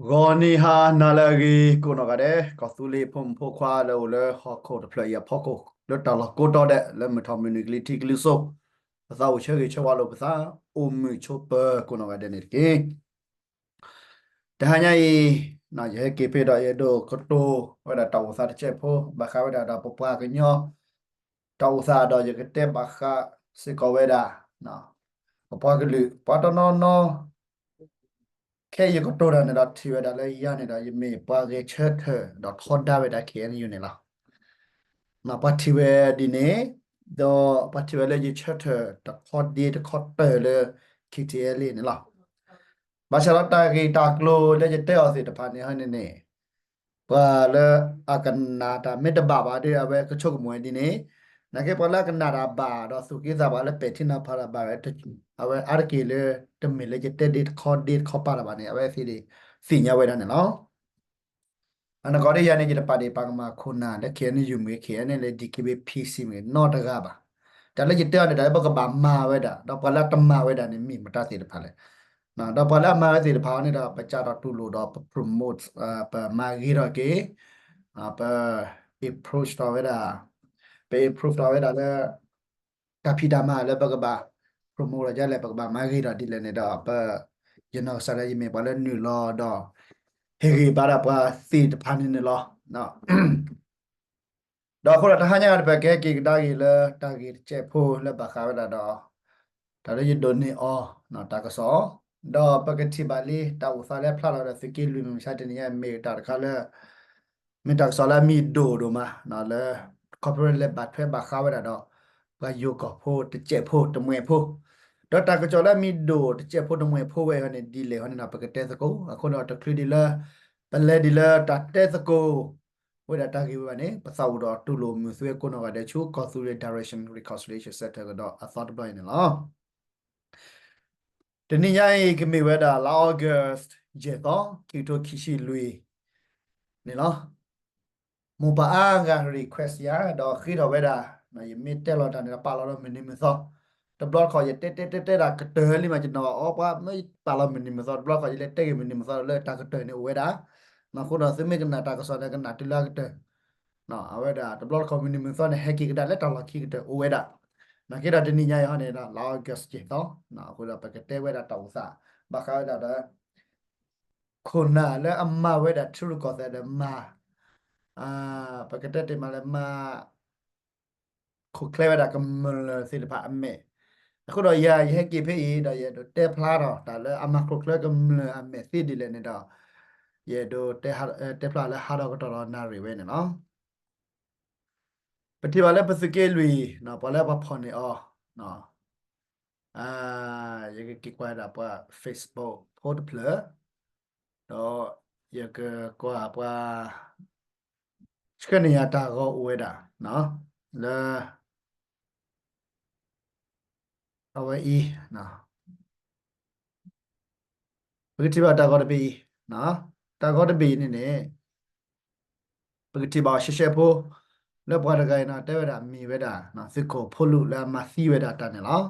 ဂီၤနံၤဟါနၤလၢအဂ့ၤ ကိးနီၢ်ဂၤဒဲး ကီၢ်သူလ့ၤဖိမုၣ်ဖိခွါလၢအိၣ်လၢဟီၣ်ခိၣ်တဖျၢၣ်အံၤအဖီခိၣ် လၢတၢ်လီၢ်ကိးတီၤဒဲး လၢမုၢ်ထီၣ်မုၢ်နုာ်ကလံၤထံးကလံၤစိး ပသးအိၣ်ဆၢဂ့ၤဆၢဝါလိာ်ပသး အိၣ်မုာ်ဆိးပၢၤကိးနီၢ်ဂၤဒဲးန့ၣ်တက့ၢ်. တဟါညါအံၤ ယဟဲက့ၤဖဲဒီးယအဲၣ်ဒိးကတိၤဝဲဒၣ်တၢ်အိၣ်သးတစဲးဖိ ဘၣ်ဃးဝဲဒၣ်ဒီးပပှၤကညီ တၢ်အိၣ်သးဒီးယကတဲဘၣ်ဃးစ့ၢ်ကီးဝဲဒၣ် ပပှၤကလုာ် ပှၤတနီၤနီၤ ခဲအံၤယကတိၤတၢ်န့ၣ်ဒီးထံၣ်ဝဲဒၣ်လၢယၤန့ၣ်ဒီး ယမ့ၢ်ပှၤဂဲၤဆၢထၢၣ်ဒီးထီဒါဝဲဒၣ် K N U န့ၣ်လီၤ. ပှၤထံၣ်ဝဲဒ်န့ၣ် ဒီးပှၤထံၣ်ဝဲလၢယဆၢထၢၣ်တခီဒ့တခီတၢၢ်လၢ K T L A န့ၣ်လီၤ. ဘၣ်ဆၣ်ဒီးတၢ်ဂ့ၢ်တၢ်ကျိၤလၢယတဲအီၤသ့ၣ်တဖၣ်န့ၣ်ဟီန့ၣ်န့ၣ် ပှၤလၢအကနၣ်တၢ်မ့ၢ်တဘၣ်ဘၣ်ဒီး အဝဲကဆိကမိၣ်ဝဲဒ်န့ၣ်, နာ်က့ပှၤလၢအကနၣ်တၢ်ဘၣ်ဒီးသူၣ်က့သးပှၤလၢပဲာ်ထံနီၤဖးတၢ်ဘၣ်ဝဲ အဝဲအါတက့ၢ်လၢ တမ့ၢ်လၢယတဲဒ့တခီဒ့တခီပာ်တၢ်ဘၣ်န့ၣ် အဝဲသ့ၣ်သ့ၣ်ညါဝဲဒၣ်န့ၣ်လီၤ. အနီၢ်ကီၢ်ဒ်ယၤန့ၣ် ယတပာ်ဒ့ၣ်ပာ်ကမၣ်ခိၣ်နၢ်လၢ K N U မ့ၢ်ဂ့ၤ K N L A D K B P C မ့ၢ်ဂ့ၤ နီတဂၤဘၣ်. တၢ်လၢယတဲအီၤန့ၣ် တၢ်လၢပကဘၣ်မၤဝဲဒၣ် ဒီးပှၤလၢအတမၤဝဲဒၣ်န့ၣ် မ့ၢ်မတၤသ့ၣ်တဖၣ်လဲၣ်. ဒီးပှၤလၢအမၤဝဲသ့ၣ်တဖၣ်အံၤန့ၣ်ဒီး ပကၢ်ထီၣ်တူၢ်လိာ်ဒီးပ promote ပမၤဂ့ၤထီၣ်က့ၤ ပ improve ထီၣ်ဝဲဒၣ်, ပ improve ထီၣ်ဝဲဒၣ်လၢ တၢ်ဖံးတၢ်မၤလၢပကဘၣ် promote ထီၣ်ဒ်လဲၣ် ပကဘၣ်မၤဂ့ၤထီၣ်ဒ်လဲၣ်န့ၣ်ဒီး ပ ယနီၢ်ကစၢ်လၢယမ့ၢ်ပှၤလၢနုာ်လီၤဒီး ဟ့ၣ်ဂံၢ်ဘါဒၣ်ပှၤသ့ၣ်တဖၣ်န့ၣ်န့ၣ်လီၤ. ဒီးအဃိဒီးတဟါညါအံၤ ပကဟဲက့ၤကဒါက့ၤလၢတၢ်ဂ့ၢ်တစဲးဖိလၢဘၣ်ဃးဝဲဒၣ်ဒီး တၢ်လၢယဒိးန့ၢ်အီၤ တၢ်ကစီၣ်, ဒီးပကထံၣ်ဘၣ်လံ တၢ်အိၣ်သးလၢဖျါလီၤဒီးသုးက့လွံၢ်မုၢ်မဆါတနံၤညါ မ့ၢ်တၢ်တခါလၢ မ့ၢ်တၢ်ကစီၣ်လၢအမံၤဒိၣ်ဒိၣ်မး လၢ ခီဖျိလၢလဲၤဘၣ်ထွဲဘၣ်ဃးဝဲဒၣ်ဒီး ပှၤယိၤကီၢ်ဖိတစဲးဖိတမှဲၤဖိ, ဒီးတၢ်ကစီၣ်လၢအမံၤဒိၣ်တစဲးဖိတမှဲၤဖိဝဲအံၤန့ၣ် ဒ်လဲၣ်ဟီန့ၣ်ဒီး ပကတဲသကိး အဃိဒီးတချုးဒံးလၢ ပလဲၤဒံးလၢတၢ်တဲသကိး ဝဲဒၣ်တၢ်ဂ့ၢ်ဝဲဘၣ်န့ၣ် ပသးအိၣ်ဒီးတူၢ်လိာ်မုာ်သုဝဲကိးနီၢ်ဂၤဒဲးဆူ ကီၢ်သူလ့ၤ Direction Reconciliation Center ကဒီးအသီတဘျီအံၤန့ၣ်လီၤ. တနံၤညါအံၤ ကမ့ၢ်ဝဲဒၣ်လါ August ယဲၢ်သီ ခံကထိခံဆံလွံၢ်န့ၣ်လီၤ. မိၢ်ပၢ်အါဂၤ request ယၤ ဒီးဃ့ထီၣ်ဝဲဒၣ် ယမ့ၢ်တဲလီၤတၢ်န့ၣ်ဒီး ပာ်လီၤဒီးမုၢ်နံၤမုၢ်သီ, တဘျီတခီၣ် ယတဲတဲတဲတဲဒၣ်ကတၢၢ်လံမး ယနီၢ်အီပှၤ မ့ၢ်ပာ်လီၤမုၢ်နံၤမုၢ်သီ တဘျီတခီၣ် ယလဲၤတဲဂ့ၢ်မုၢ်နံၤမုၢ်သီလၢတၢ်ကတၢၢ်န့ၣ်အိၣ်ဝဲဒၣ်, အဃိဒီးသုမ့ၢ်ကနၣ်တၢ်ကစီၣ်န့ၣ် ကနၣ်တုၤလၢအကတၢၢ် အဝဲဒၣ် တဘျီတခီၣ်မုၢ်နံၤမုၢ်သီန့ၣ် ဟဲက့ၤကဒါလၢတၢ်လီၢ်ခံကတၢၢ်အိၣ်ဝဲဒၣ်, နာ်က့ဒီးတနံၤညါအံၤဟီန့ၣ်ဒီး လါ August ယဲၢ်သီ, အဃိဒီးပကတဲဝဲဒၣ်တၢ်အိၣ်သး ဘၣ်ဃးဝဲဒၣ်ဒီး ခိၣ်နၢ်လၢအမၤဝဲဒၣ်ထံရူၢ်ကီၢ်သဲးဒီးမၤ ပကတဲတ့ၢ်မးလၢမၤ ခိၣ်ချၢဝဲဒၣ်ကမျၢၢ်သ့ၣ်တဖၣ်အမဲာ်, အဃိဒီးယၤ ယဟဲက့ၤဖဲအံၤဒီး ယအဲၣ်ဒိးတဲဖျါထီၣ်တၢ်လၢအမၤခိၣ်ချၢကမျၢၢ်အမဲာ်သ့ဒ်လဲၣ်န့ၣ်ဒီး ယအဲၣ်ဒိးတဲဖျါလၢဟးထီၣ်ကတီၢ်ဒီးနၣ်ရံၣ်ဝဲန့ၣ်လီၤ. ပထံၣ်ဘၣ်လၢပသုးက့လွံၢ် ပှၤလၢပှၤဖီၣ်န့ၢ်အီၤ ယကက့ၤကွၢ်ဒၣ်ပှၤ Facebook ဖိတဖျၢၣ်, ဒီးယကကွၢ်ပှၤ ဆှၢန့ၢ်ယၤတၢ်ဂီၤအိၣ်ဝဲဒၣ် လၢ အဝဲအံၤ ပကထံၣ်ဘၣ်တၢ်ဂီၤတဘ့ၣ်အံၤ, တၢ်ဂီၤတဘ့ၣ်အံၤန့ၣ်န့ၣ် ပကထံၣ်ဘၣ်အီၤရှဲရှဲဖိ လၢပှၤတဂၤအံၤန့ၣ် တဲဝဲဒၣ်မ့ၢ်ဝဲဒၣ် သုးခိၣ်ဖိလူးလၢအမၤသံဝဲဒၣ်တၢ်န့ၣ်လီၤ.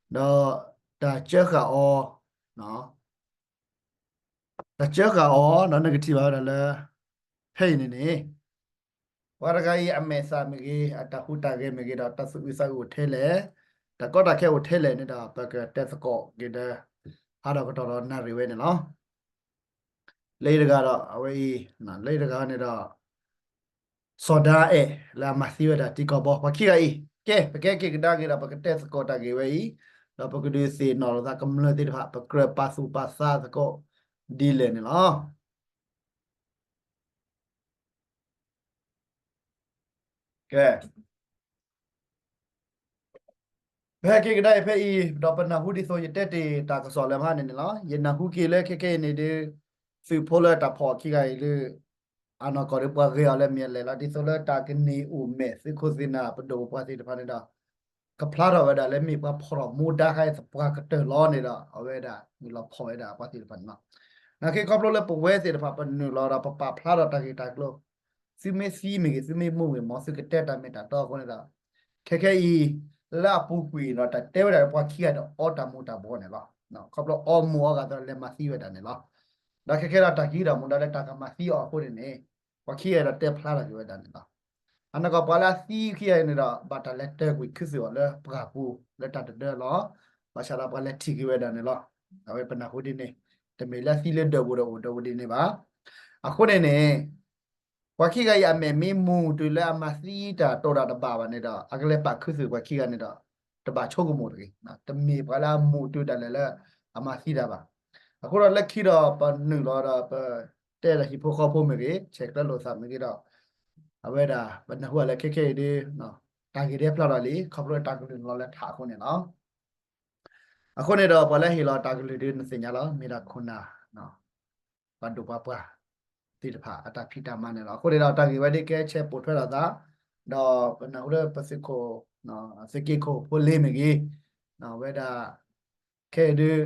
ဒီးတၢ်ကၢဃာ်အီၤ တၢ်ကၢဃာ်အီၤဒီးနကထံၣ်ဘၣ်ဝဲဒၣ်လၢ ဖဲအံၤန့ၣ်န့ၣ် ပှၤတဂၤအံၤအမဲာ်သၣ်မ့ၢ်ဂ့ၤ အတၢ်ဟူးတၢ်ဂဲၤမ့ၢ်ဂ့ၤဒီး တၢ်သူၣ်အုးသးအုးအိၣ်ထဲလဲၣ်, တၢ်ကီတၢ်ခဲအိၣ်ထဲလဲၣ်န့ၣ်ဒီး ပကတဲသကိးက့ၤဒီး ဟးထီၣ်ကတီၢ်ဒီးနၣ်ရံၣ်ဝဲန့ၣ်လီၤ. လၢအံၤတဂၤဒီး အဝဲအံၤ လၢအံၤတဂၤန့ၣ်ဒီး စီၤဒၤအဲၣ် လၢအမၤသံဝဲဒၣ်တံၤကီၢ်ဘီ ပှၤခံဂၤအံၤ ကဲ ပကဟဲက့ၤကဒါက့ၤဒီး ပကတဲသကိးတၢ်ဂ့ၢ်ဝဲအံၤ, ဒီးပကဒုးသ့ၣ်နီၣ်လိာ်သးကမျၢၢ်သ့ၣ်တဖၣ် ပကြၢးပာ်သူၣ်ပာ်သးသကိးဒ်လဲၣ်န့ၣ်လီၤ. ကဲ ပဟဲက့ၤကဒါအံၤဖဲအံၤ ဒီးပနၢ်ဟူဒ်သိးယတဲတ့ၢ်တၢ်ကစီၣ်လၢမဟါန့ၣ်န့ၣ်လီၤ. ယနၢ်ဟူက့ၤလၢခဲကနံၣ်အံၤန့ၣ်ဒီး သုးဖိလၢတၢ်ဖီၣ်အီၤခံဂၤအံၤလၢ အနီၢ်ကီၢ်ဒီးပှၤဂ့ၤအီၤလၢမ့ၢ်အလဲၣ်လီၤ. ဒ်သိးလၢတၢ်ကန့ၢ်အိၣ်မဲာ် သုးခိၣ်သုးနၢ်ပဒိၣ်ပပှၢ်သ့ၣ်တဖၣ်န့ၣ်ဒီး ကဖျါထီၣ်ဝဲဒၣ်လၢမ့ၢ်ပှၤဖီၣ်ထီၣ်မူဒါခါအံၤသပှၢ်ကတၢၢ်လီၤန့ၣ်ဒီး အဝဲဒၣ်နုာ်လီၤဖီၣ်ဝဲဒၣ်ပှၤသ့ၣ်တဖၣ်န့ၣ်လီၤ. နာ်က့ခီဖျိလၢပဝဲသ့ၣ်တဖၣ်ပနုာ်လီၤဒီးပပာ်ဖျါထီၣ်တၢ်ဂ့ၢ်တၢ်ကျိၤ သုမ့ၢ်သံမ့ၢ်ဂ့ၤ သုမ့ၢ်မူမ့ၢ်ဂ့ၤ မ်သုကတဲတၢ်မ့ၢ်တၢ်တီအဃိန့ၣ်ဒီး ခဲခဲအံၤ လၢအပူၤကွံာ်ဒီးတၢ်တဲဝဲဒၣ်ပှၤခံဂၤဒီးအီတၢ်မူၤတၢ်ဘှီးန့ၣ်လီၤ. ခီဖျိအီမူၤအီဂၤသီလဲၤမၤသံဝဲဒၣ်န့ၣ်လီၤ. ဒီးခဲခဲဒီးတၢ်ကဟံးဒီးမူဒါလၢတၢ်ကမၤသံအီၤအဃိန့ၣ်န့ၣ် ပှၤခံဂၤဒီးတဲဖျါထီၣ်က့ၤဝဲဒၣ်န့ၣ်လီၤ. အနီၢ်ကီၢ်ပှၤလၢအသံခံဂၤအံၤန့ၣ်ဒီး ဘၣ်တၢ်လဲၤတၢၢ်ကွံာ်ခူသူၣ်အီၤလၢပှၢ်ပူၤလၢတၢ်တဒၢလီၤ. ဘၣ်ဆၣ်ဒီးပှၤလဲၤထံၣ်က့ၤဝဲဒၣ်န့ၣ်လီၤ. အဝဲပနၢ်ဟူဒ်န့ၣ် တမ့ၢ်လၢသံလၢဒၢးပူၤဒီးအိၣ်ဒီးဝဲဒ်န့ၣ်ဘၣ်. အဃိန့ၣ်န့ၣ် ပှၤခံဂၤအံၤအမဲာ်မ့ၢ်မူၤတုၤလၢအမၤသံတၢ်တိၢ်တၢ်တဘၣ်ဘၣ်န့ၣ်ဒီး အကလဲၤပာ်ခူသူၣ်ပှၤခံဂၤန့ၣ်ဒီး တဘၣ်ဆိကမိၣ်တဂ့ၤ. တမ့ၢ်ပှၤလၢအမူၤတုၤဒၣ်လဲာ်လၢအမၤသံတၢ်ဘၣ်. အဃိဒီးလၢခံဒီးပနုာ်လီၤဒီးပတဲလၢဟံၣ်ဖိဃီဖိမ့ၢ်ဂ့ၤ ဆဲးကျၢလိာ်သးမ့ၢ်ဂ့ၤဒီး အဝဲဒၣ်ပနၢ်ဟူလၢခဲခဲအံၤဒီး တၢ်ဂ့ၢ်ဒဲဖျါထီၣ်လံ ခီဖျိလၢတၢ်ကလုၢ်လီၤလၢထးအဃိန့ၣ်လီၤ. အဃိန့ၣ်ဒီးပှၤလၢဟ့ၣ်လီၤတၢ်ကလုၢ်ဒုးနသ့ၣ်ညါလီၤ မ့ၢ်ဒၣ်ခိၣ်နၢ် ပှၤဒိၣ်ပှၤပှၢ်သ့ၣ်တဖၣ်အတၢ်ဖံးတၢ်မၤန့ၣ်လီၤ. အဃိန့ၣ်ဒီးတၢ်ဂ့ၢ်ဝဲဒၣ်ကဲဆဲးပိာ်ထွဲထီၣ်သး ဒီးပနၢ်ဟူလၢပသုးခိၣ် သုးက့ခိၣ်ဖိလ့မ့ၢ်ဂ့ၤ ဝဲဒၣ် ခဲအံၤဒုး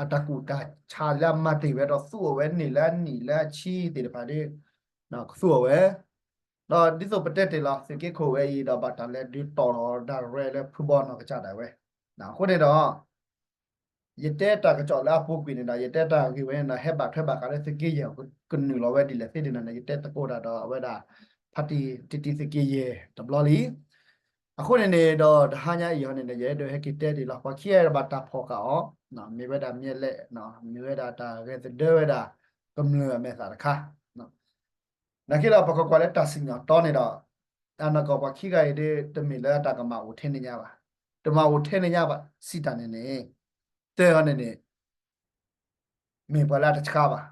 အတၢ်ကူၣ်တၢ်ဆးလၢအမၤတ့ၢ်ဝဲဒီးသူအီၤဝဲန့ၣ်လၢအနံၣ်လၢအဆံသ့ၣ်တဖၣ်ဒုး ကသူအီၤဝဲ ဒီးဒ်သိးပတဲတ့ၢ်လီၤ သုးက့ခိၣ်ဝဲအံၤဒီးဘၣ်တၢ်လဲၤဒုးတီၢ်လီၤဒၣ်ရဲလၢဖုဘီနီၢ်ကစၢ်ဒၣ်ဝဲ. အဃိန့ၣ်ဒီး ယတဲတၢ်ကစီၣ်လၢအပူၤကွံာ်န့ၣ်ဒီး ယတဲတၢ်ဂ့ၢ်ဝဲန့ၣ်ဒီး ဟဲဘၣ်ထွဲဘၣ်ဃးလၢသုးက့ယဲၢ်ကနုာ်လီၤဝဲဒ်လဲၣ်သ့ၣ်တဖၣ်န့ၣ် ယတဲသကိးတၢ်ဒီးအဝဲဒၣ် ဖါတံၢ်တံၢ်တံၢ်သုးက့ယဲၢ်တဘျီလံ. အဃိန့ၣ်န့ၣ်ဒီးတဟါညါအံၤဟီန့ၣ်ဒီး ယအဲၣ်ဒိးဟဲက့ၤတဲတ့ၢ်လီၤ ပှၤခံဂၤဘၣ်တၢ်ဖီၣ်ဃာ်အီၤ မ့ၢ်ဝဲဒၣ်မ့ၢ်လဲၣ် မ့ၢ်ဝဲဒၣ်တၢ်ဂဲၤသဒၢဝဲဒၣ် ကမျၢၢ်အမဲာ်သၣ်တခါ နာ်က့ဒီးပကကွၢ်လၢတၢ်စံၣ်ညီၣ်တီန့ၣ်ဒီး အနီၢ်ကီၢ်ပှၤခံဂၤအံၤဒ်တမ့ၢ်လၢတၢ်ကမၤအိၣ်ထဲန့ၣ်ညါဘၣ်. တမၤအိၣ်ထဲန့ၣ်ညါဘၣ် စံးတၢ်န့ၣ်န့ၣ် တဲအီၤန့ၣ်န့ၣ် မ့ၢ်ပှၤလၢအတဆှါဘၣ်.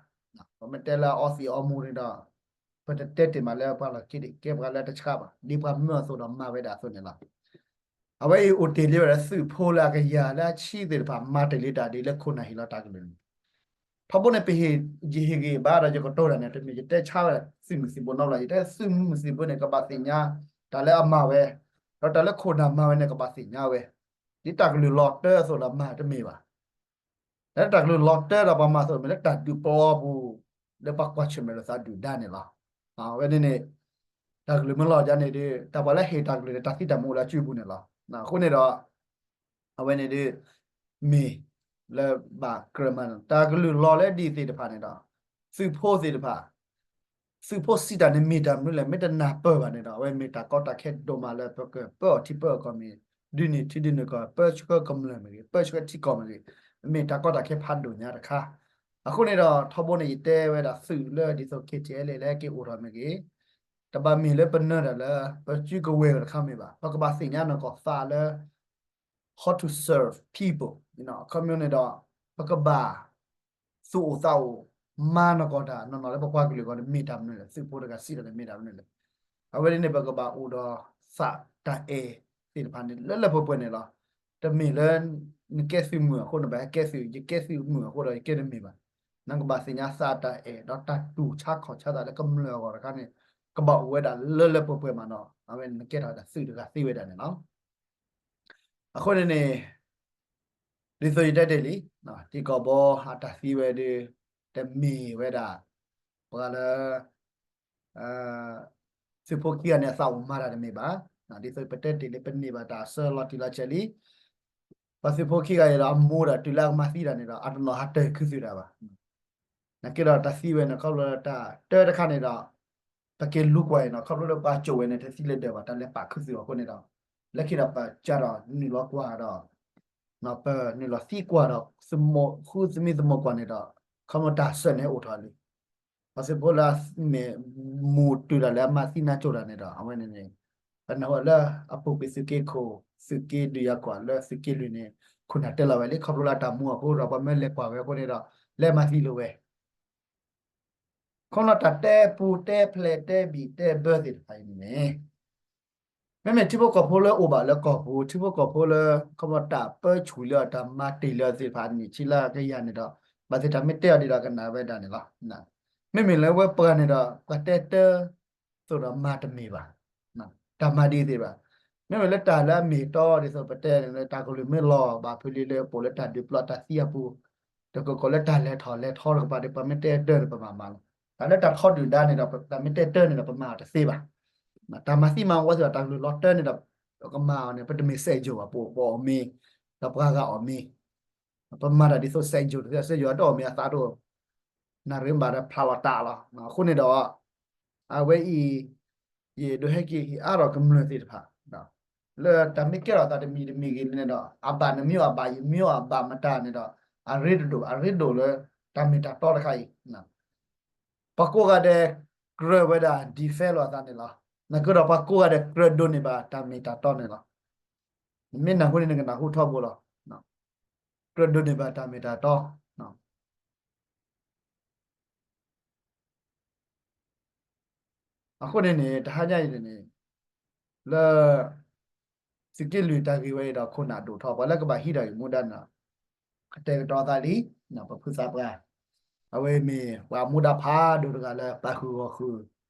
ပမ့ၢ်တဲလၢအအီသံးအီမူၤန့ၣ်ဒီး ပတတဲတ့ၢ်မးလၢပှၤလီၢ်ခံဒံး ကဲပှၤလၢအတဆှါဘၣ် ဒ်ပှၤမၢအသိးဒီးမၤဝဲဒၣ်အသိးန့ၣ်လီၤ. အဝဲအံၤအိၣ်တ့ၢ်လံဝဲဒၣ်သုးဖိလၢအကယၤလၢအဆံသ့ၣ်တဖၣ် မၤတ့ၢ်လံတၢ်ဒ်လၢခိၣ်နၢ်ဟ့ၣ်လီၤတၢ်ကလုၢ်န့ၣ် ထီဘိန့ၣ် ပဟ့ၣ် ယဟ့ၣ်ဂံၢ်ဘါဒီးယကတိၤတၢ်န့ၣ် တမ့ၢ်ယတဲဆါဝဲသုးမုၢ်သံၣ်ဘိနီတဘျီ ယတဲသုးမုၢ်သံၣ်ဘိန့ၣ် ကဘၣ်သ့ၣ်ညါ တၢ်လၢအမၤဝဲ ဒီးတၢ်လၢခိၣ်နၢ်မၤဝဲန့ၣ် ကဘၣ်သ့ၣ်ညါဝဲ ဒ်တၢ်ကလုၢ်လီၤတၢအသိးဒီးမၤတမ့ၢ်ဘၣ်. လၢတၢ်ကလုၢ်လီၤတၢဒီးပှၤမၤအသိးမ့ၢ်လၢတၢ်ဒုးပျီပူၤ လၢပှၤကွၢ်ဆၢၣ်မဲာ်လိာ်သးဒုၣ်ဒါန့ၣ်လီၤ. အဝဲန့ၣ်န့ၣ် တၢ်ကလုၢ်မ့ၢ်လီၤဒ်န့ၣ်ဒီး တၢ်ပှၤလၢဟ့ၣ်တၢ်ကလုၢ်န့ၣ် တၢ်သံတၢ်မူအိၣ်လၢအစုပူၤန့ၣ်လီၤ. အဃိန့ၣ်ဒီး အဝဲန့ၣ်ဒီး မ့ၢ်လၢဘၣ်ကြၢးမၤန့ၣ် တၢ်ကလုၢ်လီၤလၢဒ်သ့ၣ်တဖၣ်န့ၣ်ဒီး သုးဖိသ့ၣ်တဖၣ် သုးဖိစံးတၢ်န့ၣ်မ့ၢ်တၢ်မနုၤလဲၣ် မ့ၢ်တနၢ်ပၢၢ်ဘၣ်န့ၣ်ဒီး အဝဲမ့ၢ်တၢ်ကီတၢ်ခဲဒိၣ်မးလၢပကပၢအီၤထံပၢအီၤကီၢ်မ့ၢ် ဒုးန့ၢ်ထံဒုးန့ၢ်ကီၢ် ပၢဆှၢကမျၢၢ်မ့ၢ်ဂ့ၤ ပၢဆှၢထံကီၢ်မ့ၢ်ဂ့ၤ မ့ၢ်တၢ်ကီတၢ်ခဲဖးဒိၣ်ညါတခါ. အဃိန့ၣ်ဒီး ထီဘိန့ၣ် ယတဲဝဲဒၣ်သုးလၢဒ်သိး ခ့ၣ်ထံၣ်အဲလ့ၣ် လၢက့ၤအိၣ်ထီၣ်မ့ၢ်ဂ့ၤ တဘၣ်မ့ၢ်လၢပနၢၤတၢ်လၢ ပစုကဝဲၤတခါမ့ၢ်ဘၣ် ပကဘၣ်သ့ၣ်ညါနီၢ်ကီၢ်သးလၢ how to serve people အခီပညီန့ၣ်ဒီး ပကဘၣ် သူၣ်အိၣ်သးအိၣ် မၤနီၢ်ကီၢ်တၢ်နီၢ်နီၢ်လၢပပှၤကလုာ်အဂီၢ်န့ၣ် မ့ၢ်တၢ်မနုၤလဲၣ် သုးဖိတဂၤစံးတၢ်န့ၣ်မ့ၢ်တၢ်မနုၤလဲၣ်. အဝဲန့ၣ်န့ၣ် ပကဘၣ်အိၣ်ဒီးသးတၢ်အဲၣ်သ့ၣ်တဖၣ်န့ၣ် လၢလၢပှဲၤပှဲၤန့ၣ်လီၤ. တမ့ၢ်လၢ နကဲသုးမုၢ်အဃိန့ၣ် ဘၣ်ဟဲကဲသုး ယကဲသုးမုၢ်အဃိဒီး ယကဲတမ့ၢ်ဘၣ်. နကဘၣ်သ့ၣ်ညါသးတၢ်အဲၣ် ဒီးတၢ်တူၢ်ဆါခီၣ်ဆါသးလၢကမျၢၢ်အဂီၢ်တခါန့ၣ် ကဘၣ်အိၣ်ဝဲဒၣ်လၢလၢပှဲၤပှဲၤမးဒီး အဝဲန့ၣ်နကဲထီၣ်ဝဲဒၣ်သုးတဂၤသ့ဝဲဒၣ်န့ၣ်လီၤ. အဃိန့ၣ်န့ၣ် ဒ်သိးယတဲတ့ၢ်လံ, တံၤကီၢ်ဘီအတၢ်သံဝဲဒီး တမ့ၢ်ဝဲဒၣ် ပှၤလၢ သုးဖိခံဂၤန့ၣ် အသးအိၣ်မၤတၢ်တမ့ၢ်ဘၣ်. ဒ်သိးပတဲတ့ၢ်လံ ပန့ၢ်ဘၣ်တၢ်အဆၢလီၤတံၢ်လီၤဆဲးလံ. ပှၤသုးဖိခံဂၤအံၤဒီး အမူၤဒီးတုၤလၢအကမၤသံတၢ်န့ၣ်ဒီး အတနီၤဟးတၢၢ်ခုသုးတၢ်ဘၣ်. နာ်က့ဒီးတၢ်သံဝဲန့ၣ် ခီဖျိလၢတၢ်တၢတခါန့ၣ်ဒီး ပက့ၤလူကွၢ်အံၤနီၤ ခီဖျိလၢပှၤကိးဝဲန့ၣ် တသံလၢဒၢးဘၣ် တၢ်လဲၤပာ်ခုသုးအဃိန့ၣ်ဒီး လၢခံဒီးပကဒီးနုာ်လီၤကွၢ်ဒီး ပနုာ်လီၤသံကွၢ်ဒီး ဃုသမံသမိးကွၢ်န့ၣ်ဒီး ခီဖျိတၢ်ဆၢန့ၣ်အိၣ်ထီၣ်လံ. ပှၤသုးဖိလၢအမ့ၢ်မူၤတုၤတၢ်လၢအမၤသံနါကၠိတၢ်န့ၣ်ဒီး အဝဲန့ၣ်န့ၣ် ပနၢ်ဟူလၢအပူၤကွံာ်သုးက့ခိၣ် သုးက့ဒုးယၤကွၢ်လၢသုးက့လွံၢ်န့ၣ် ခိၣ်နၢ်တဲလီၤဝဲလံ ခီဖျိလၢတၢ်မူအဃိဒီး ပှၤမၢလဲၤကွၢ်ဝဲအဃိန့ၣ်ဒီး လဲၤမၤသံလိာ်ဝဲ ခီဖျိတၢ်တဲပူၤတဲဖျဲးတဲဘံၣ်တဲဘၢသ့ၣ်တဖၣ်အံၤန့ၣ်န့ၣ် မ့မ့ၢ်ထံဖိကီၢ်ဖိလၢအိၣ်ဘၣ်လၢကီၢ်ပူၤ ထံဖိကီၢ်ဖိလၢ ခီဖျိတၢ်ပၢဆူၣ်လၢအတၢ်မၤတ့ၢ်လၢအသ့ၣ်တဖၣ်အနံၣ်ဆံလၢကယၤန့ၣ်ဒီး ဘၣ်သ့ၣ်တၢ်မ့ၢ်တဲအီၤဒ်ဒီးကနၣ်ဝဲဒၣ်န့ၣ်လီၤ. မ့မ့ၢ်လၢဝဲပှၤန့ၣ်ဒီး ပှၤတဲတၢ် သိးဒီးမၤတမ့ၢ်ဘၣ်. တၢ်မၤဒ်သ့ၣ်ဘၣ်. မ့မ့ၢ်လၢတၢ်လၢအမ့ၢ်တီဒ်သိးပတဲန့ၣ် တၢ်ကလုၢ်မ့ၢ်လီၤဘၣ်ဖဲလံလၢပအိၣ်လၢတၢ်ဒုးပျီတၢ်သံအပူၤ တကကိးလၢတၢ်လဲၤထီၣ်လဲၤထီတကပၤဒီး ပှၤမ့ၢ်တဲတၢ်န့ၣ် ပမၤမၤလီၤ. တၢ်လၢတၢ်ထီဒုၣ်ဒါန့ၣ်ဒီး တၢ်မ့ၢ်တဲတၢ်န့ၣ်ဒီး ပမၤအီၤတသ့ဘၣ်. တၢ်မၤသံမၤဝီသ့ၣ်ဒီး တၢ်ကလုၢ်လီၤတၢ်န့ၣ်ဒီး ပကမၤအီၤန့ၣ် ပတမ့ၢ်စဲးယိာ်ဘၣ် ပအိၣ်ပအီၣ်မ့ၤ ဒီးပှၤဂၤအီၣ်မ့ၤ ပမၤတၢ်ဒ်သိးစဲးယိာ်တသ့ စဲးယိာ်အတအီၣ်မ့ၤအသးတအိၣ် နၣ်ရံၣ်ဘၣ်ဒီးဖျါလီၤတၢ်လီၤ. အဃိန့ၣ်ဒီး အဝဲအံၤ ယအဲၣ်ဒိးဟဲက့ၤဟ့ၣ်အါထီၣ်ကမျၢၢ်သ့ၣ်တဖၣ် လၢတၢ်မ့ၢ်ကဲထီၣ်သးတမံၤတမံၤဂ့ၤန့ၣ်ဒီး အဘၣ်နမ့ၢ်အီၤအဘၣ် ယမ့ၢ်အီၤအဘၣ်မတၤန့ၣ်ဒီး အရ့တဒိၣ် အရ့ဒိၣ်လၢတၢ်မ့ၢ်တၢ်တီတခါအံၤ ပှၤကိးဂၤဒဲး ကြၢးဝဲဒၣ် defend လိာ်အသးန့ၣ်လီၤ. နကဒီးပှၤကိးဂၤဒဲး ကြၢးဒိးန့ၢ်ဘၣ်တၢ်မ့ၢ်တၢ်တီန့ၣ်လီၤ. နမ့ၢ်နၢ်ဟူန့ၣ် နကနၢ်ဟူထီဘိလီၤ. ကြၢးဒိးန့ၢ်ဘၣ်တၢ်မ့ၢ်တၢ်တီ အဃိန့ၣ်န့ၣ် တဟါညါအံၤန့ၣ်န့ၣ် လၢ သုးက့လွံၢ်တၢ်ဂ့ၢ်ဝဲအံၤဒီး ခိၣ်နၢ်ဒိၣ်ထီၣ် ပှၤလၢကဘၣ်ဟံးထီၣ်ဂ့ၢ်မူဒါန့ၣ် ကတဲာ်ကတီၤသးလံ ပဖုသးပှၢ် အဝဲမ့ၢ်ပှၤမူဒါဖးဒိၣ်တဂၤလၢပာ်ဃုာ်ဂီၢ်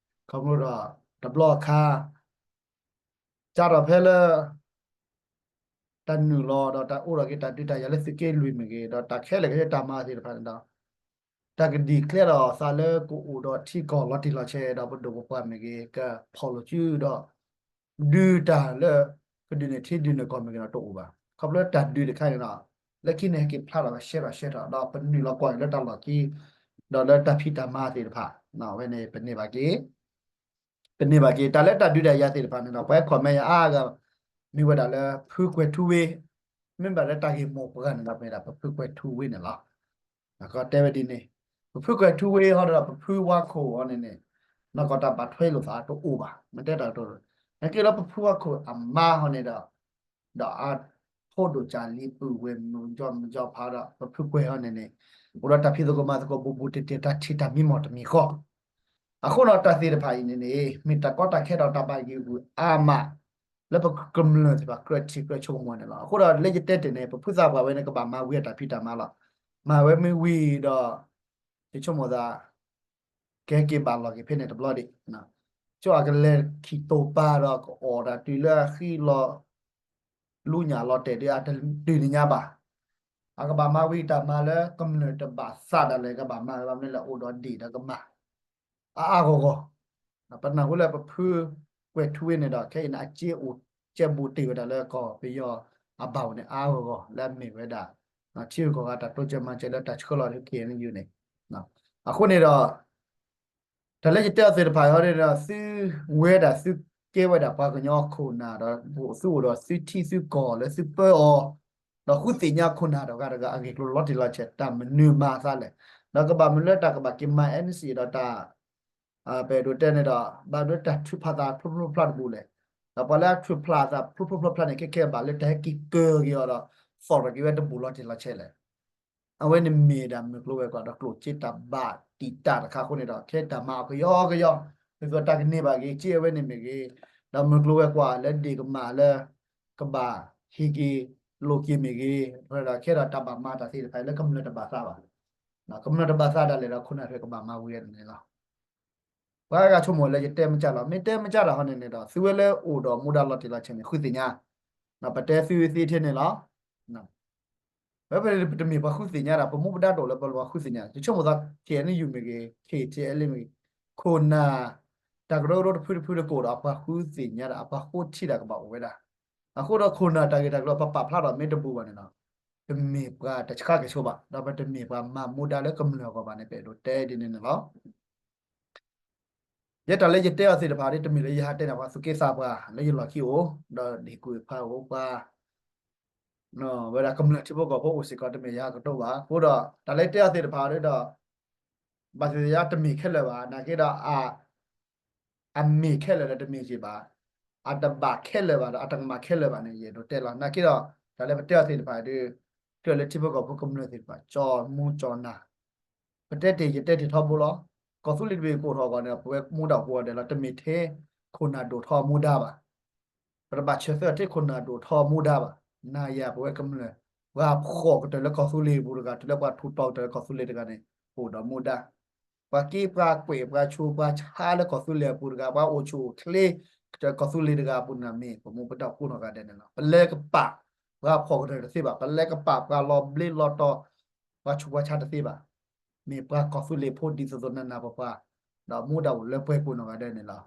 ဃုာ် ခီဖျိဒီးတဘျီအခါ စးထီၣ်ဖဲလၢ တၢ်နုာ်လီၤဒီးတၢ်အိၣ်ထီၣ်က့ၤတၢ်ဒုးတၢ်ယၤလၢသုးက့လွံၢ်မ့ၢ်ဂ့ၤ ဒီးတၢ်ခဲလၢာ်ခဲဆ့တၢ်မၤသ့ၣ်တဖၣ်န့ၣ်ဒီး တၢ်ကဒံးကျဲဒီးသးလၢကအိၣ်ဒီးထံကီၢ်လီၤတံၢ်လီၤဆဲးဒီးပဒိၣ်ပပှၢ်မ့ၢ်ဂ့ၤ ကဖီၣ်လိာ်စုဒီး ဒုးတၢ်လၢ ကဒုးန့ၢ်ထံဒုးန့ၢ်ကီၢ်မ့ၢ်ဂ့ၤဒီးတအိၣ်ဘၣ်. ခီဖျိတၢ်ဒုးတခါန့ၣ်ဒီး လၢခံန့ၣ်ဟဲက့ၤဖျါထီၣ်ကဆှဲထီၣ်ဆှဲထီၣ် ဒီးပနုာ်လီၤကွၢ်က့ၤလၢတၢ်လီၢ်ခံ ဒီးလၢတၢ်ဖံးတၢ်မၤသ့ၣ်တဖၣ် အဝဲန့ၣ် ပန့ၢ်ဘၣ်က့ၤ ပန့ၢ်ဘၣ်က့ၤ တၢ်လၢတၢ်ဒုးတၢ်ယၤသ့ၣ်တဖၣ်န့ၣ်ဒီး ပှၤ comment ယၤအါဂၤ မ့ၢ်ဝဲဒၣ်လၢ ဖုကွဲၤထူဝ့ မ့ၢ်ဘၣ်လၢတၢ်ဂ့ၢ်မိၢ်ပှၢ်န့ၣ်ဒီး မ့ၢ်ဒၣ်ပဖုကွဲၤထူဝ့န့ၣ်လီၤ. ကတဲဝဲဒ်န့ၣ် ပဖုကွဲၤထူဝ့ဟီဒီး ပဖုဝါခိၣ်ဟီန့ၣ်န့ၣ် နီၢ်ကီၢ်တၢ်ဘၣ်ထွဲလိာ်သးတအိၣ်ဘၣ် မ့ၢ်တဲတၢ်ကတိၤ နက့လၢပဖုဝါခိၣ်အမါဟီန့ၣ်ဒီး ဒီးအဖိဒိၣ်ကၢ်လံၤပုၢ်ဝဲၢ်မုၣ်ကၠီမုၣ်ကၠီဖးဒီး ပဖုကွဲၤဟီန့ၣ်န့ၣ် အိၣ်ဒီးတၢ်ဖံးသကိးမၤသကိးဘူးဘူးတံၢ်တံၢ် တၢ်ထံၣ်တၢ်မံမီၢ်တမံၤဃီ အဃိဒီးတၢ်သ့ၣ်တဖၣ်အံၤန့ၣ်န့ၣ် မ့ၢ်တၢ်ကီတၢ်ခဲဒီးတၢ်ဘၣ်ဂံာ်ဂူာ်အါမး လၢပကမျၢၢ်သ့ၣ်တဖၣ်ကြၢးထံၣ်ကြၢးဆိကမိၣ်န့ၣ်လီၤ. အဃိဒီးလၢယတဲတ့ၢ်န့ၣ် ပဖုသးပှၢ်ဝဲန့ၣ် ကဘၣ်မၤဝံၤအတၢ်ဖံးတၢ်မၤလီၤ. မၤဝဲမ့ၢ်ဝံၤဒီး ယဆိကမိၣ်သး ကဟဲက့ၤဘၣ်လီၤက့ၤဖဲန့ၣ်တဘျီဒံး ကၠီအကလဲၤခံတိာ်ပာ်ဒီးကအီၣ်တၢ်တုၤလၢအဃံလီၤ လူညၣ်လီၤတဲာ်ဒီး အတတုၤနညါဘၣ်. အကဘၣ်မၤဝံၤတၢ်မၤလၢကမျၢၢ်တဘၣ်သးဒၣ်လဲာ် ကဘၣ်မၤလၢမ့ၢ်လၢအိၣ်ဒီးဒ့ၣ်ဒီးကမၢ် အါအါဂီၢ်ဂီၢ် ပနၢ်ဟူလၢပဖုကွဲၤထူဝ့န့ၣ်ဒီး ခဲအံၤန့ၣ် အစ့အိၣ်ကဲဘူးတ့ၢ်ဝဲဒၣ်လၢကီၢ်ပယီၤအဘၣ်အိၣ်န့ၣ် အါအါဂီၢ်ဂီၢ် လၢအမ့ၢ်ဝဲဒၣ် ထံဂုၤကီၢ်ဂၤတၢ်တိစၢၤမၤစၢၤလၢတၢ်ဆှၢလီၤလၢ K N U န့ၣ် အဃိန့ၣ်ဒီး တၢ်လၢယတဲအီၤသ့ၣ်တဖၣ်အံၤဒီး သုဝဲဒၣ်သုကဲဝဲဒၣ်ပှၤကညီခိၣ်နၢ်ဒီး သုအိၣ်ဒီးသုထံသုကီၢ်လၢသုပၢအီၤ ဒီးဃုသ့ၣ်ညါခိၣ်နၢ်တဂၤတဂၤအဂ့ၢ်ကျိၤလီၤတံၢ်လီၤဆဲး တၢ်မနုၤမၤအသးလဲၣ်, ဒီးကဘၣ်မနုၤလၢတၢ်ကဘၣ်က့ၤမၤ N C A ဒီးတၢ် ပအဲၣ်ဒိးတဲန့ၣ်ဒီး ဘၣ်မနုၤတၢ်ထုးဖးသးဖျိဖျိဖျါတဘူးလဲၣ်, ဒီးပှၤလၢအထုးဖျါသးဖျိဖျိဖျါဖျါန့ၣ် ခဲခဲဘၣ်လၢတၢ်ဟဲက့ၤကၢၤက့ၤအီၤဒီး သီၣ်ထီၣ်က့ၤဝဲတဘူးလီၤတံၢ်လီၤဆဲးလဲၣ်. အဝဲန့ၣ်မ့ၢ်ဒၣ်မုၢ်ကျိၤဝဲၤကွာ်ဒီးကျိၣ်စ့တၢ်ဘၣ်တံာ်တာ်တခါအဃိန့ၣ်ဒီး ခဲတၢ်မၤအီၤကယီကယီ ဒ်သိးတၢ်ကန့ၢ်ဘၣ်က့ၤ က့အဝဲန့ၣ်မ့ၢ်ဂ့ၤ, ဒီးမုၢ်ကျိၤဝဲၤကွာ်လၢဒ့ၣ်ကမၢ်လၢ ကဘၣ်ဟ့ၣ်က့ၤလိာ်က့ၤမ့ၢ်ဂ့ၤ, ဒီးခဲဒီးတၢ်ဘၣ်မၤတၢ်သ့ၣ်တဖၣ်လၢကမျၢၢ်တဘၣ်သးဘၣ်, ကမျၢၢ်တဘၣ်သးဒၣ်လဲာ်ဒီးခိၣ်နၢ်ထွဲကဘၣ်မၤဝံၤန့ၣ်လီၤ. ပှၤဂၤဆိကမိၣ်လၢယတဲမ့ၢ်ကၢ်လီၤ, မ့ၢ်တဲမ့ၢ်ကၢ်တၢ်ဟီန့ၣ်န့ၣ်ဒီး သုဝဲလၢအိၣ်ဒီးမူဒါလီၤတံၢ်လီၤဆဲးန့ၣ် ဃုသ့ၣ်ညါ, ပတဲသုသ့ထဲန့ၣ်လီၤ. ဝဲပတမ့ၢ်ပှၤဃုသ့ၣ်ညါတၢ်, ပမူပဒါတအိၣ်လၢပှၤဃုသ့ၣ်ညါ, ယဆိကမိၣ်သး K N U မ့ၢ်ဂ့ၤ, K T L A မ့ၢ်ဂ့ၤ, ခိၣ်နၢ် တၢ်ကရၢကရိတဖုတဖုတကအိၣ်ဒီး အပှၤဃုသ့ၣ်ညါဒီး အပှၤဃိထံတၢ်ကဘၣ်အိၣ်ဝဲဒၣ်. အဃိဒီးခိၣ်နၢ်တၢ်ဂ့ၢ်တၢ်ကျိၤ ပပာ်ဖျါထီၣ်မ့ၢ်တဘူးဘၣ်န့ၣ်ဒီး ပမ့ၢ်ပှၤတဆှးက့ၤဆိဘၣ်, ဒီးပတမ့ၢ်ပှၤမၤမူဒါလၢကမျၢၢ်အဂီၢ်ဘၣ်န့ၣ် ပအဲၣ်ဒိးတဲဒ်န့ၣ်န့ၣ်လီၤ. ယဲတၢ်လၢယတဲအီၤသ့ၣ်တဖၣ်ဒီး တမ့ၢ်လၢယဟးတဲန့ၣ် ပှၤသူၣ်က့သးပှၢ်လၢယလီၢ်ခံအိၣ်, ဒီးဒ့ၣ်ကူၣ်ဖးအိၣ်ပှၤ ဝဲဒၣ်ကမျၢၢ်ထံဖိကီၢ်ဖိအိၣ်စ့ၢ်ကီး တမ့ၢ်ယဟးကတိၤဘၣ်. အဃိဒီး တၢ်လၢယတဲအီၤသ့ၣ်တဖၣ်ဒီး ဘၣ်သ့ၣ်သ့ၣ်ညါတမ့ၢ်ခဲလၢာ်ဘၣ်, နာ်က့ဒီး အမ့ၢ်ခဲလၢာ်ဒီးတမ့ၢ်က့ၤဘၣ်, အတဘၣ်ခဲလၢာ်ဘၣ်ဒီး အတကမၣ်ခဲလၢာ်ဘၣ်န့ၣ် ယအဲၣ်ဒိးတဲလီၤ. နာ်က့ဒီး တၢ်လၢပတဲအီၤသ့ၣ်တဖၣ်ဒီး ကြၢးလၢထံဖိကီၢ်ဖိကမျၢၢ်သ့ၣ်တဖၣ် ကၠီမူကၠီနၢ် ပတဲတ့ၢ် ယတဲတ့ၢ်ထီဘိလီၤ. ကီၢ်သူလ့ၤတဘ့ၣ်ကအိၣ်ထီၣ်အဂီၢ်န့ၣ် ပဝဲမူဒါအိၣ်ကိးဂၤဒဲးလီၤ. တမ့ၢ်ထဲခိၣ်နၢ်ဒိၣ်ထီမူဒါဘၣ်. ပတဘၣ်ဆၢသၢထဲခိၣ်နၢ်ဒိၣ်ထီမူဒါဘၣ်. နၤယၤပဝဲကမျၢၢ် ပှၤဖှီၣ်ကတၢၢ်လၢကီၢ်သူလ့ၤပူၤတဂၤ တုၤလၢပှၤထူးတီၤကတၢၢ်လၢကီၢ်သူလ့ၤတဂၤန့ၣ် အိၣ်ဒီးမူဒါ ပှၤက့ပှၤကွဲးပှၤဆိးပှၤဆါလၢကီၢ်သူလ့ၤအပူၤတဂၤ ပှၤအိၣ်ဆူၣ်အိၣ်ချ့ကတၢၢ်ကီၢ်သူလ့ၤတဂၤအပူၤန့ၣ် မ့ၢ်ပမူပဒါကိးနီၢ်ဂၤဒဲးန့ၣ်လီၤ. ပလဲၤကပာ်ပှၤဖှီၣ်ကတၢၢ်တသ့ဘၣ်, ပလဲၤကပာ်ပှၤလီၤဘျ့လီၤတီၤ ပှၤဆူးပှၤဆါတသ့ဘၣ်. မ့ၢ်ပှၤကီၢ်သူလ့ၤဖိဒ်သိးသိးနးနးပှၤပှၤ ဒီးမူဒါအိၣ်လၢပှဲၤကိးနီၢ်ဂၤဒဲးန့ၣ်လီၤ.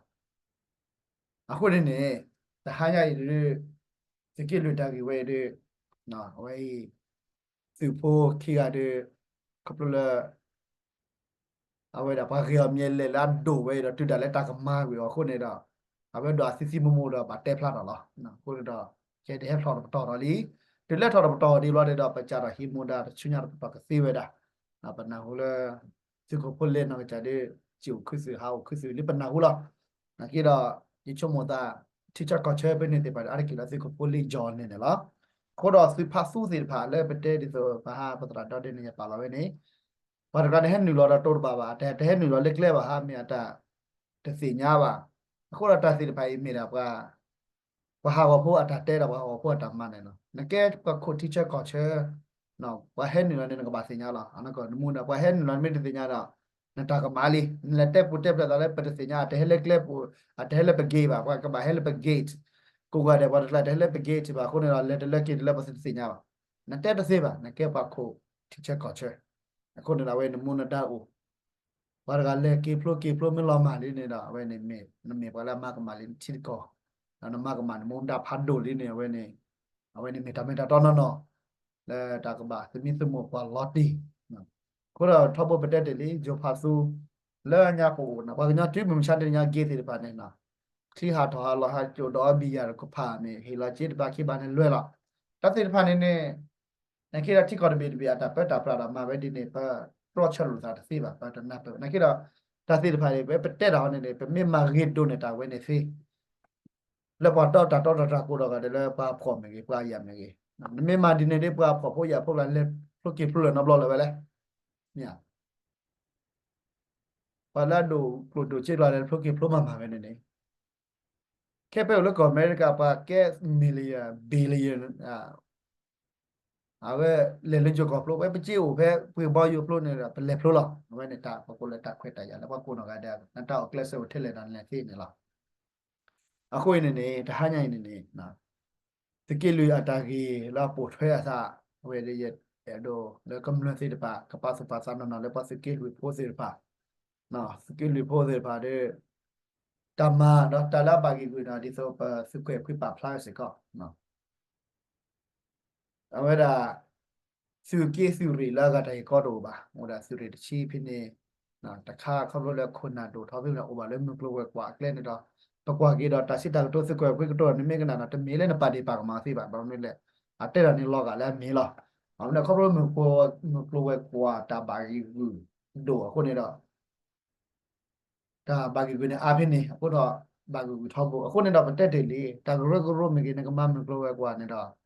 အဃိန့ၣ်န့ၣ် တဟါညါအံၤဒုး သုးက့လွံၢ်တၢ်ဂ့ၢ်ဝဲအံၤဒုး အဝဲအံၤ သုးဖိခံဂၤဒုး ခီဖျိလၢ အဝဲဒၣ်ပှၤဂ့ၤအီၤမ့ၢ်လဲၣ်လၢအဒိၣ်ဝဲအံၤဒီး တုၤဒၣ်လဲာ်တၢ်ကမၤကွံာ်အီၤအဃိန့ၣ်ဒီး အဝဲဒိၣ်အသံသံမိၢ်မိၢ်ဒီးဘၣ်တဲဖျါထီၣ်လီၤ. အဃိန့ၣ်ဒီး ကဲတဟဲဖျိးထီၣ်ပတီၢ်ထီၣ်လံ, တုၤလဲၤထီၣ်ထီၣ်ပတီၢ်ဒ်လဲၣ်ဒီး ပကးထီၣ်ဟံးမူဒါတဆူညါတပတီၢ်ကသ့ဝဲဒၣ်, ပနၢ်ဟူလၢ သုးခိၣ်ဖိလ့နီၢ်ကစၢ်ဒုး စံၣ်အိၣ်ခူသူၣ်ဟးအိၣ်ခူသူၣ်လံပနၢ်ဟူလီၤ. နာ်က့ဒီး ယဆိကမိၣ်သး ထံဆၢကီၢ်ဆၢဖဲန့ၣ်သ့ၣ်တဖၣ်ဒီး အါတက့ၢ်လၢသုးခိၣ်ဖိလ့ယီၤန့ၣ်န့ၣ်လီၤ. အဃိဒီးသုးဖးသူသ့ၣ်တဖၣ်လၢပတဲဒ်သိးပဟးပသရၣ်ဒီဒ့န့ၣ် ယပာ်လီၤဝဲန့ၣ် ပှၤတဂၤန့ၣ်ဟဲနုာ်လီၤဒီးတိတဘၣ်ဘၣ်, တဟဲနုာ်လီၤလၢကျဲဘၣ်ဟါမ့ၢ်အတၢ်တသ့ၣ်ညါဘၣ်. အဃိဒီးတၢ်သ့ၣ်တဖၣ်အံၤမ့ၢ်ဒၣ်ပှၤ ပှၤဟးဂီၤဖိအတၢ်တဲဒီးပှၤဟးဂီၤဖိအတၢ်မၤန့ၣ်လီၤ. နကဲပှၤခိၣ်ထံဆၢကီၢ်ဆၢ ပှၤဟဲနုာ်လီၤန့ၣ် နကဘၣ်သ့ၣ်ညါလီၤ. နမူနမ့ၢ်တသ့ၣ်ညါဒီး နတၢ်ကမၣ်လံ, နလဲၤတဲပူၤတဲဖျဲးသးလၢပတသ့ၣ်ညါ အတဟဲလၢကျဲပူၤ အတဟဲလၢပ gate ဘၣ်, ပှၤကဘၣ်ဟဲလၢပ gate, ကိးဂၤဒဲးပှၤတကျါတဟဲလၢပ gate ဘၣ်အဃိန့ၣ်ဒီး လဲၤတလၢက့ၤတလၢပတသ့ၣ်ညါဘၣ်. နတဲတသ့ဘၣ် နကဲပှၤခိၣ်ထံဆၢကီၢ်ဆၢ, အဃိန့ၣ်ဒီးအဝဲနမူနဒါအိၣ် ပှၤတဂၤလဲၤက့ၤဖျိက့ၤဖျိမ့ၢ်လီၤမၢ်လံန့ၣ်ဒီး အဝဲန့ၣ်မ့ၢ် နမ့ၢ်ပှၤလၢအမၤကမၣ်လံနထံတကီၢ်, ဒီးနမၤကမၣ်နမူဒါဖးဒိၣ်လံန့ၣ် အဝဲန့ၣ် အဝဲန့ၣ်မ့ၢ်တၢ်မ့ၢ်တၢ်တီနီၢ်နီၢ် လၢတၢ်ကဘၣ်သမံသမိးပှၤလီၤတံၢ်. အဃိဒီးထီဘိပတဲတ့ၢ်လံ ယိၤဖးသူ လၢညါပအိၣ်န့ၣ် ပှၤကညီတုၤမုၢ်မဆါတနံၤညါ gay သ့ၣ်တဖၣ်န့ၣ် ချံဟးထီၣ်ဟးလီၤဟးကၠိဒီးအီဘံယၤတကဖၣ်န့ၣ် ဟ့ၣ်လီၤစ့တဘၣ်ခံဘၣ်န့ၣ်လွဲၢ်လီၤ. တၢ်သ့ၣ်တဖၣ်န့ၣ်န့ၣ် နက့ဒီးထံကီၢ်တဘ့ၣ်တဘ့ၣ်အတၢ်ပၢတၢ်ပြးဒီးမၤဝဲဒ်န့ၣ် ပတြီဆၢလိာ်သးတသ့ဘၣ် ပတနၢ်ပၢၢ် နက့ဒီး တၢ်သ့ၣ်တဖၣ်န့ၣ် ပတဲတၢ်အီၤန့ၣ်န့ၣ် ပမ့ၢ်မၤဂ့ၤဒိၣ်န့ၢ်တၢ်ဝဲန့ၣ်သ့ လၢပှၤတီတၢ်တီတၢ်တြၢ်ကိးဒီးဂၤဒဲးလၢပှၤဖှီၣ်မ့ၢ်ဂ့ၤ ပှၤယာ်မ့ၢ်ဂ့ၤ, နမ့ၢ်မၤဒ်န့ၣ်ဒ်ပှၤဖှီၣ်ဖိယာ်ဖိလၢလဲၤဖျိက့ၤဖျိလၢၤနီတဘျီလၢၤဝဲလဲၣ်. မ့ၢ်ဧါ ပှၤလၢအဒိၣ်ကျိၣ်ဒိၣ်စ့ကျါလဲၤဖျိက့ၤဖျိမၤမၤဝဲန့ၣ်န့ၣ် ခဲပှၤအိၣ်လၢကီၢ်အမဲရကၤ ပှၤကဲ million billion အဝဲလဲၤလၢယိၤကီၢ်ဖျိ ဝဲပစ့အိၣ်ဖဲပှ့ၤဘီယိၤဖျိန့ၣ်ဒီး ပလဲၤဖျိလီၤ. အဝဲန့ၣ်တၢ်ပကိးလၢတၢ်ခွဲးတၢ်ယာ်လၢပှၤကိးနီၢ်ဂၤဒဲး နတၢ်အိၣ်ကျဲးစၢးအိၣ်ထဲလဲၣ်ဒီးနလဲၤသ့န့ၣ်လီၤ. အဃိအံၤန့ၣ်န့ၣ် တဟါညါအံၤန့ၣ်န့ၣ် သုးက့လွံၢ်အတၢ်ဂ့ၢ်လၢအပိာ်ထွဲအသး အဝဲဒၣ်ယအဲၣ်ဒိးလၢကမျၢၢ်သ့ၣ်တဖၣ် ကပာ်သူၣ်ပာ်သးနီၢ်နီၢ်လၢပှၤသုးက့လွံၢ်ဖိသ့ၣ်တဖၣ်, သုးက့လွံၢ်ဖိသ့ၣ်တဖၣ်ဒီး တၢ်မၤဒီးတၢ်လၢအဘၣ်ဂံၢ်ဂုာ်န့ၣ် ဒ်သိးပသုးကွဲးဖှံပာ်ဖျါစ့ၢ်ကီး အဝဲဒၣ် သုးက့သုးရ့ၣ်လၢအဂၤတၢ်ဂ့ၢ်ကီတအိၣ်ဘၣ်, အိၣ်ဒၣ်သုးရ့ၣ်တဆံဖဲန့ၣ်, တခါခီဖျိလၢခိၣ်နၢ်ဒိၣ်ထီၣ်ဖဲန့ၣ် အိၣ်ဘၣ်လၢမုၢ်ကျိၤဝဲၤကွာ်အကျဲန့ၣ်ဒီး ပကွၢ်က့ၤဒီးတၢ်စံးတၢ်ကတိၤသုးကွဲးဖှံကတိၤန့ၣ် မ့ၢ်ကနၣ်ဒီး တမ့ၢ်လၢနပာ်ဒ့ၣ်ပာ်ကမၣ်သ့ဘၣ်, ဘၣ်မနုၤလဲၣ်, အတဲဒၣ်န့ၣ်လီၤဂာ်လၢအမ့ၢ်လီၤ. ဘၣ်မနုၤလဲၣ် ခီဖျိမုၢ်ကျိၤဝဲၤကွာ်တၢ်ဘၣ်ဂံၢ်ဂုာ်ဒိၣ်အဃိန့ၣ်ဒီး တၢ်ဘၣ်ဂံၢ်ဂုာ်န့ၣ်အါဖဲန့ၣ် အဃိဒီး ဘၣ်ဂံၢ်ဂုာ်ထီဘိ အဃိန့ၣ်ဒီးပတဲတ့ၢ်လံ တၢ်ကရၢကရိမ့ၢ်ဂ့ၤ နကမၤမုၢ်ကျိၤဝဲၤကွာ်န့ၣ်ဒီး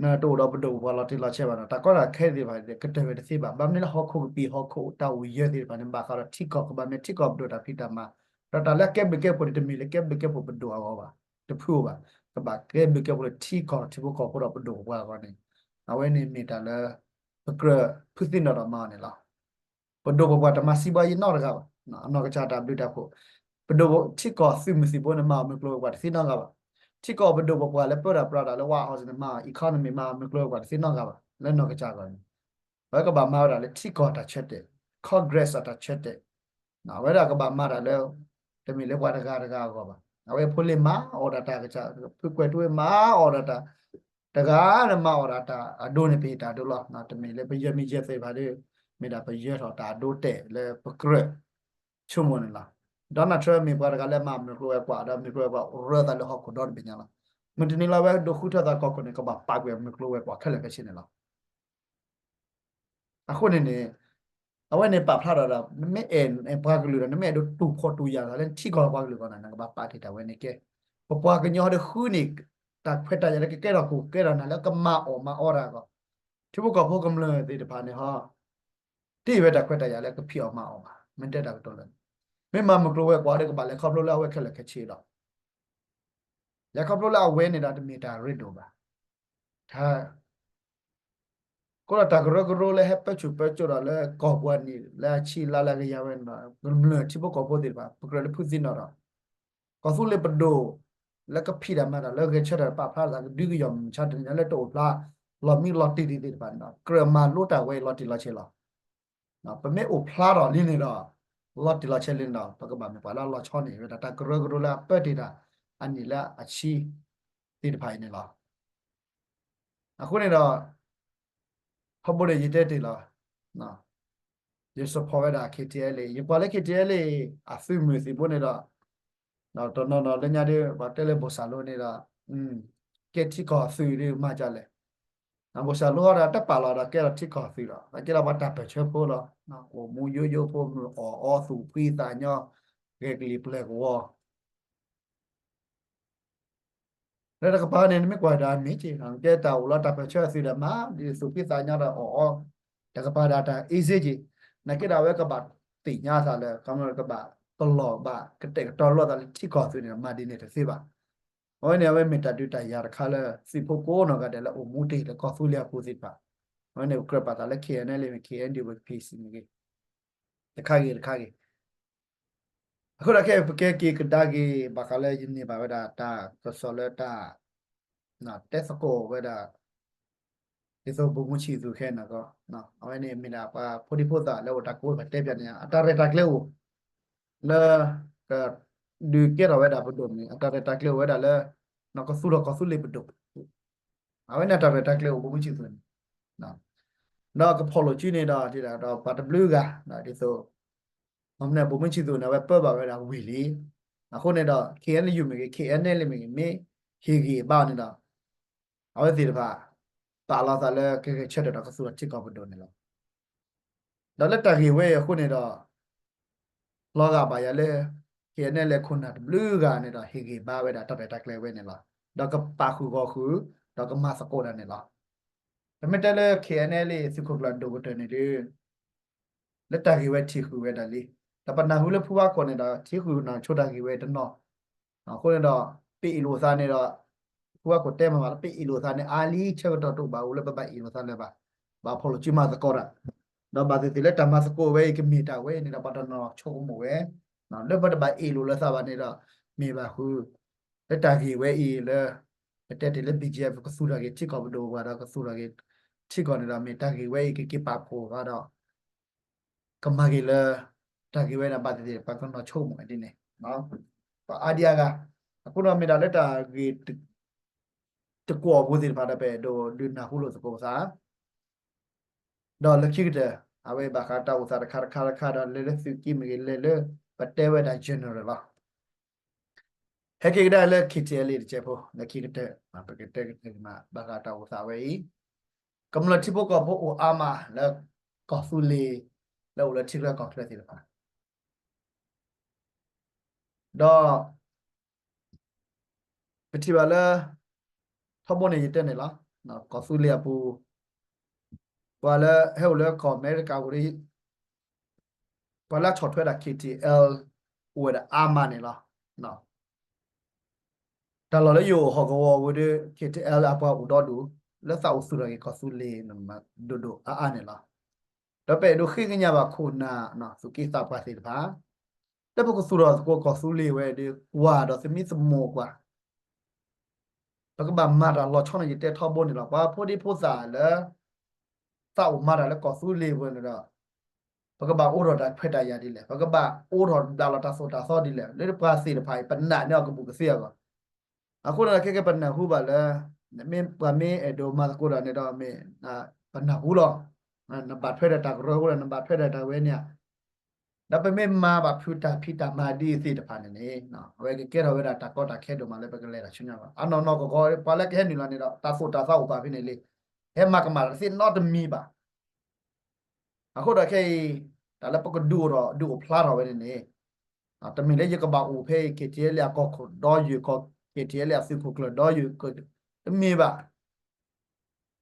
နတအိၣ်ဒီးပဒိၣ်ပပှၢ်လီၤတံၢ်လီၤဆဲးဘၣ်ဒီး တၢ်ကီတၢ်ခဲသ့ၣ်တဖၣ် ကတၢၢ်ဝဲတသ့ဘၣ်. ဘၣ်မနုၤလၢဟီၣ်ခိၣ်ကပံာ် ဟီၣ်ခိၣ်တၢ်အိၣ်ယၢၤသ့ၣ်တဖၣ်န့ၣ် ဘၣ်ဃးဒီးထံကီၢ် ကဘၣ်မ့ၢ်ထံကီၢ်ပဒိၣ်တၢ်ဖံးတၢ်မၤ, ဒီးတၢ်လၢအကဲဘျုးကဲဖှိၣ်န့ၣ် တမ့ၢ်လၢကဲဘျုးကဲဖှိၣ်ပဒိၣ်အဂီၢ်ဘၣ်, တဖုအဂီၢ်ဘၣ်, ကဘၣ်ကဲဘျုးကဲဖှိၣ်လၢထံကီၢ်ထံဖိကီၢ်ဖိဒီးပဒိၣ်ပပှၢ်အဂီၢ်န့ၣ်, အဝဲန့ၣ်မ့ၢ်တၢ်လၢ ပကြၢးဖုသံနီၣ်ဒီးမၤအီၤန့ၣ်လီၤ. ပဒိၣ်ပပှၢ်တမၤစံးဘၣ်ယံာ်နီတဂၤဘၣ်, အနီၢ်ကစၢ်တၢ်ဘျုးတၢ်ဖှိၣ်, ပဒိၣ်ထံကီၢ်သုးမုၢ်သံၣ်ဘိန့ၣ် မၤအီၤမုၢ်ကျိၤဝဲၤကွာ်တသ့နီတဂၤဘၣ်. ထံကီၢ်ပဒိၣ်ပပှၢ်လၢပၢတၢ်ပြးတၢ်လၢ White House န့ၣ် မၤအီၤ economy မၤအီၤမုၢ်ကျိၤဝဲၤကွာ်တသ့နီတဂၤဘၣ် လၢနီၢ်ကစၢ်အဂီၢ်န့ၣ်, ပကဘၣ်မၤဝဲဒၣ်လၢထံကီၢ်တၢ်ဆၢတဲာ်, Congress အတၢ်ဆၢတဲာ်, အဝဲဒၣ်ကဘၣ်မၤတၢ်လၢ တမ့ၢ်လၢပှၤတဂၤတဂၤအဂီၢ်ဘၣ်. အဝဲဖိလ့မၤအီၣ်ဒၣ်တၢ်ကစၢ် ဖုကွဲးထူဝ့မၤအီၣ်ဒၣ်တၢ် တဂၤန့ၣ်မၤအီၣ်ဒၣ်တၢ်အဒိန့ၣ် ပဟ့ၣ်တၢ်အဒိလီၤ. တမ့ၢ်လၢပယၢၤမ့ၢ်ယဲၢ်သ့ၣ်တဖၣ်ဒီး မ့ၢ်ဒၣ်ပယၢၤထီၣ်တၢ်အဒိတဲာ်လၢပကြၢးဆိကမိၣ်န့ၣ်လီၤ. Donald Trump မ့ၢ်ပှၤတဂၤလၢမၤမုၢ်ကျိၤဝဲၤကွာ်ဒီး မုၢ်ကျိၤဝဲၤကွာ်ရၢသးလၢဟီၣ်ခိၣ်ဒီတဘ့ၣ်ညါလီၤ. မုၢ်တနံၤလၢအဝဲဒိးဃုထၢသးကီၢ်ခိၣ်န့ၣ် ကဘၣ်ပာ်ကွံာ်မုၢ်ကျိၤဝဲၤကွာ်ခဲလၢာ်ခဲဆ့န့ၣ်လီၤ. အဃိန့ၣ်န့ၣ် အဝဲန့ၣ်ပာ်ဖျါထီၣ်ဒီး နမ့ၢ်အဲၣ်ပှၤကလုာ်ဒီး နမ့ၢ်အဲၣ်ဒိးတူၢ်ဖှီၣ်တူၢ်ယာ်သးလၢနထံကီၢ်ပှၤကလုာ်အဂီၢ်န့ၣ် နကဘၣ်ပာ်တ့ၢ်တၢ်ဝဲန့ၣ်ကဲ. ပပှၤကညီဒီးဃုန့ၢ် တၢ်ခွဲးတၢ်ယာ်လၢကကဲထီၣ်ကီၢ်ကဲထီၣ်နၢ်လၢကမၤအီၣ်မၤအီတၢ်အဂီၢ်, ထံဖိကီၢ်ဖိကမျၢၢ်သ့ၣ်တဖၣ်န့ၣ်ဟီ တ့ၢ်ဝဲတၢ်ခွဲးတၢ်ယာ်လၢကဖံးအီၣ်မၤအီၣ်ဘၣ်. မ့ၢ်တဲတၢ်ကတိၤလၢ မ့ၢ်မၤမုၢ်ကျိၤဝဲၤကွာ်ဒီး ကဘၣ်လဲၤခီဖျိလၢအဝဲခဲလၢာ်ခဲဆ့လီၤ. လဲၤခီဖျိလၢအဝဲန့ၣ်ဒီး တမ့ၢ်တၢ်ရ့ဒိၣ်ဘၣ်. တၢ် အဃိဒီးတၢ်ကရၢကရိလၢဟဲပၢဆူၣ်ပၢစိးဒီးလၢကီၢ်ပူၤန့ၣ် လၢအဆံးလါလၢကယၤဝဲန့ၣ်ဒီး ကမျၢၢ်ထံဖိကီၢ်ဖိသ့ၣ်တဖၣ် ပကြၢးလၢဖုသံနီၣ်ဒီး ကီၢ်သူလ့ၤပဒိၣ် လၢကဖံးတၢ်မၤတၢ်လၢဂဲၤဆၢထၢၣ်ပာ်ဖျါသးကဒုကယီၢ်မုၢ်မဆါတနံၤညါလၢတအိၣ်ဖျါ လီၤမံလီၤတံၢ်သ့ၣ်တဖၣ်န့ၣ်ဒီး ကြၢးမၤလိတၢ်ဝဲအံၤလီၤတံၢ်လီၤဆဲးလီၤ. ပမ့ၢ်အိၣ်ဖျါထီၣ်လံန့ၣ်ဒီး လီၤတံၢ်လီၤဆဲးလံန့ၣ်ဒီး ပကဘၣ်မ့ၢ်ပှၤလၢအလီၤဆီန့ၢ်ဝဲဒၣ် တၢ်ကရၢကရိလၢအပၢတ့ၢ်တၢ် အနံၣ်လၢအဆံသ့ၣ်တဖၣ်အံၤန့ၣ်လီၤ. အဃိန့ၣ်ဒီး ထီဘိန့ၣ်ယတဲတ့ၢ်လီၤ. ယ support ဝဲဒၣ် K T L A, ယကွၢ်လၢ K T L A အသုးမုၢ်သံၣ်ဘိန့ၣ်ဒီး ဒီးတနီၤနီၤလၢညါဒီး ပှၤတဲလၢဘိၣ်စၢ်လိန့ၣ်ဒီး ကဲထံကီၢ်သုးဒ်မးဒ်လဲၣ်. ဘိၣ်စၢ်လိဟီဒီးတပာ်လီၤဒီးကဲထီၣ်ထံကီၢ်သုးလီၤ. ကဲထီၣ်ပှၤတၢ်ပၢၢ်ဆၢဖိလီၤ. အိၣ်မူယိယိဖိမုၢ်အီၣ်အီသူၣ်ဖှံသးညီ ဂဲၤကလံၤပျဲၢ်ကဝီၤ လၢတကပၤန့ၣ် နမ့ၢ်ကွၢ်ဒီးအမ့ၢ်က့ၤ ကဲတၢ်အိၣ်လီၤတၢ်ပၢၢ်ဆၢအသုးဒီးမၤ ဒ်သူၣ်ဖှံသးညီဒီးအီၣ်အီ တကပၤဒီးတၢ် easy က့ၤ, နာ်က့ဒီးအဝဲကဘၣ်သ့ၣ်ညါသးလၢ ကမၢကဘၣ်ပလီၢ်ဘၣ် ကတဲာ်ကတီၤလိာ်သးလၢထံကီၢ်သုးန့ၣ် မၤဒ်န့ၣ်တသ့ဘၣ်. အဝဲန့ၣ် အဝဲမ့ၢ်တၢ်ဒုးတၢ်ယၤတခါလၢ သုးဖိကိးနီၢ်ဂၤဒဲးလၢအိၣ်မူတ့ၢ်လၢကီၢ်သူလ့ၤအပူၤသ့ၣ်တဖၣ်, အဝဲန့ၣ် ပကြၢးပာ်သးလၢ K N L A မ့ၢ် K N D O မ့ၢ် P C မ့ၢ်ဂ့ၤ တခါဂ့ၤတခါဂ့ၤ အဃိဒီးခဲအံၤ ပကဲက့ၤကဒါက့ၤ ဘၣ်ဃးလၢယန့ၢ်ဘၣ်ဝဲဒၣ်တၢ်ကစီၣ်လၢတၢ် တဲသကိးဝဲဒၣ် ဒ်သိး ဗိုလ်မှူးချစ်သူ ခဲအံၤန့ၣ်ကီး အဝဲန့ၣ်မ့ၢ်ဒၣ်ပှၤဖိဒံဖိသၣ်လၢအိၣ်တၢ်ကိးပတဲပၠးန့ၣ် အတၢ်ရဲၣ်တၢ်ကျဲၤအိၣ် လၢ ကဒုးကဲထီၣ်ဝဲဒၣ်ပဒိၣ်မ့ၢ် အတၢ်ရဲၣ်တၢ်ကျဲၤအိၣ်ဝဲဒၣ်လၢ ကသူၣ်ထီၣ်ကီၢ်သူလ့ၤပဒိၣ် အဝဲန့ၣ်တၢ်ရဲၣ်တၢ်ကျဲၤအိၣ် ဗိုလ်မှူးချစ်သူန့ၣ် ဒီးကဖီၣ်လိာ်စုန့ၣ်ဒီး ဒီးပှၤတဘျုးဂၤ ဒ်သိး မ့ၢ်န့ၣ် ဗိုလ်မှူးချစ်သူန့ၣ် အဝဲပၢဘၣ်ဝဲဒၣ်ဝ့ၢ်လံ. အဃိန့ၣ်ဒီး K N U မ့ၢ်ဂ့ၤ K N L A မ့ၢ်ဂ့ၤ မ့ၢ်ဟ့ၣ်ဂံၢ်ဘါအီၤန့ၣ်ဒီး အဝဲသ့ၣ်တဖၣ် ပာ်လီၤသးလၢကဂဲၤဆၢထၢၣ်ဒီးကသူၣ်ထီၣ်ထံကီၢ်ပဒိၣ်န့ၣ်လီၤ. ဒီးလၢတၢ်ဂ့ၢ်ဝဲအံၤအဃိန့ၣ်ဒီး လီၤဂာ်ဘၣ်ယၤလၢ K N L A ခိၣ်နၢ်တဘျုးဂၤန့ၣ်ဒီး ဟ့ၣ်ဂံၢ်ဘါဝဲဒၣ်တၢ်ရဲၣ်တၢ်ကျဲၤဝဲန့ၣ်လီၤ. ဒီးကပာ်ဃုာ်ဂီၤဃုာ် ဒီးကမၤသကိးတၢ်န့ၣ်လီၤ. ပမ့ၢ်တဲလၢ K N L A သုးခိၣ်ကျၢၢ်ဒိၣ်ကတၢၢ်န့ၣ်ဒီး လၢတၢ်ဂ့ၢ်ဝဲထံၣ်ဃုာ်ဝဲဒၣ်လံ. ဒီးပနၢ်ဟူလၢဖုဝါခိၣ်န့ၣ်ဒီး ထံၣ်ဃုာ်နီၢ်ဆိတၢ်ဂ့ၢ်ဝဲတနီၤ အဃိန့ၣ်ဒီး ပအ့ၣ်လိာ်သးန့ၣ်ဒီး ဖုဝါခိၣ်တဲမးမးလၢပအ့ၣ်လိာ်သးန့ၣ် အါလံဆၢကတီၢ်တအိၣ်ဘၣ်အိၣ်လၢပဘၣ်အ့ၣ်လိာ်သးလၢၤဘၣ်. ဘၣ်ဖီၣ်လိာ်စုမၤသကိးတၢ် ဒီးဘၣ်သ့ၣ်သ့ၣ်လၢတၢ်မၤသကိးဝဲအံၤကမ့ၢ်တၢ်ဝဲန့ၣ်ဒီး ပှၤတနီၤဆိကမိၣ်ဝဲ လၢပတဘၣ်အ့ၣ်လိာ်လၢၤသးဘၣ်န့ၣ်ဒီး မ့ၢ်ဘၣ်ဃု လၢတၢ်ဂ့ၢ်ဝဲအံၤလၢ ပတဲတ့ၢ်လၢ B G F ကသူၣ်ထီၣ်က့ၤထံကီၢ်ပဒိၣ်ဘၣ်ဒီးကသူၣ်ထီၣ်က့ၤထံကီၢ်န့ၣ်ဒီး မ့ၢ်တၢ်ဂ့ၢ်ဝဲအံၤကက့ၤပာ်ဖှိၣ်ဘၣ်ဒီး ကမၤဂ့ၤလၢ တၢ်ဂ့ၢ်ဝဲန့ၣ် ဘၣ်သ့ၣ်သ့ၣ် ပှၤကနီၤဆိကမိၣ်ဝဲဒ်န့ၣ် ပှၤအါဒံအါဂၤ အဃိဒီးမ့ၢ်ဒၣ်လၢတၢ်ဂ့ၢ် တကွီၢ်အပူၤသ့ၣ်တဖၣ်ဒီး ပအဲၣ်ဒိးဒုးနၢ်ဟူလိာ်သကိးပသး ဒီးလၢခံကတၢၢ် အဝဲဘၣ်ဃးတၢ်အိၣ်သးတခါတခါတခါဒီး လဲၤလၢသုးက့မ့ၢ်ဂ့ၤ လဲၤလၢ ပတဲဝဲဒၣ် general လီၤ. ဟဲက့ၤကဒါလၢ K T L A တကဲးဖိ လၢခံကတၢၢ် ပကတဲကတၢၢ်မး ဘၣ်ဃးတၢ်အိၣ်သးဝဲအံၤ ကမျၢၢ်ထံဖိကီၢ်ဖိအိၣ်အါမးလၢ ကီၢ်သူလ့ၤ လၢအိၣ်လၢထံချၢကီၢ်ချၢသ့ၣ်တဖၣ် ဒီး ပထံၣ်ဘၣ်လၢ ထီဘိန့ၣ်ယတဲန့ၣ်လီၤ. ကီၢ်သူလ့ၤအပူၤ ပှၤလၢဟဲအိၣ်လၢကီၢ်အမဲရကၤပူၤဒီး ပှၤလၢအဆီၣ်ထွဲဒၣ် K T L အိၣ်ဝဲဒၣ်အါမးန့ၣ်လီၤ. တၢ်လီၢ်လၢယအိၣ်ဟီၣ်ကဝီၤဝဲဒီး K T L အပှၤအိၣ်ဒီဒူၣ် လၢသးအိၣ်သူၣ်ထီၣ်က့ၤကီၢ်သူလ့ၤ ဒိၣ်ဒိၣ်အါအါန့ၣ်လီၤ. ဒီးပအဲၣ်ဒိးဃ့ကညးဘၣ်ခိၣ်နၢ် သူၣ်က့သးပှၢ်သ့ၣ်တဖၣ် လၢပကသူၣ်ထီၣ်သကိးကီၢ်သူလ့ၤဝဲဒီး ကွၢ်ဒီးသမံသမိးကွၢ် ပကဘၣ်မၤတၢ်လီၤဆီန့ၣ် ယတဲထီဘိန့ၣ်လီၤ. ပှၤဖိဒံဖိသၣ်လၢ သးအိၣ်မၤတၢ်လၢကီၢ်သူလ့ၤဝဲန့ၣ်ဒီး ပကဘၣ်အိးထီၣ်တၢ်ခွဲးတၢ်ယာ်ဒ်လဲၣ်, ပကဘၣ်အိးထီၣ်ဒၣ်လီၤတၢ်သိၣ်တၢ်သီဒ်လဲၣ်, လၢပှၤသ့ၣ်တဖၣ်အံၤ ပနာ်န့ၢ်အီၤကဘူၣ်ကသ့အဂီၢ်. အဃိန့ၣ်ဒီး ခဲကဲပနၢ်ဟူဘၣ်လၢ ပှၤမ့ၢ်အဲၣ်ဒိးမၤသကိးတၢ်န့ၣ်ဒီး မ့ၢ်ပနၢ်ဟူလီၤ. နဘၣ်ထွဲဒီးတၢ်ကရၢအဃိဒီး နဘၣ်ထွဲဒီးတၢ်ဝဲန့ၣ်ဧါ. ဒီးပမ့ၢ်မၤဘၣ်ဖုးတၢ်ဖံးတၢ်မၤဒ်အံၤသ့ၣ်တဖၣ်န့ၣ်န့ၣ် အဝဲကကဲထီၣ်ဝဲဒၣ်တၢ်ကီတၢ်ခဲဒိၣ်မးလၢပကလဲၤတၢ်ဆူညါဘၣ်. အနီၢ်နီၢ်ကီၢ်ကီၢ် ပှၤလၢကဟဲနုာ်လီၤန့ၣ်ဒီး တၢ်သိၣ်တၢ်သီအိၣ်ပာ်ဖဲန့ၣ်လံ. ဟဲမၤကမၣ်တၢ်တသ့နီတမံၤဘၣ်. အဃိဒီးခဲအံၤ တၢ်လၢပကဒုးအိၣ်ထီၣ် ဒုးအိၣ်ဖျါထီၣ်ဝဲန့ၣ်န့ၣ် တမ့ၢ်လၢယကဘၣ်အိၣ်ဖဲအံၤ K T L A အကီၢ်ခိၣ်ဒီယုၢ် K T L A အသုးခိၣ်ကျၢၢ်ဒီယုၢ် တမ့ၢ်ဘၣ်.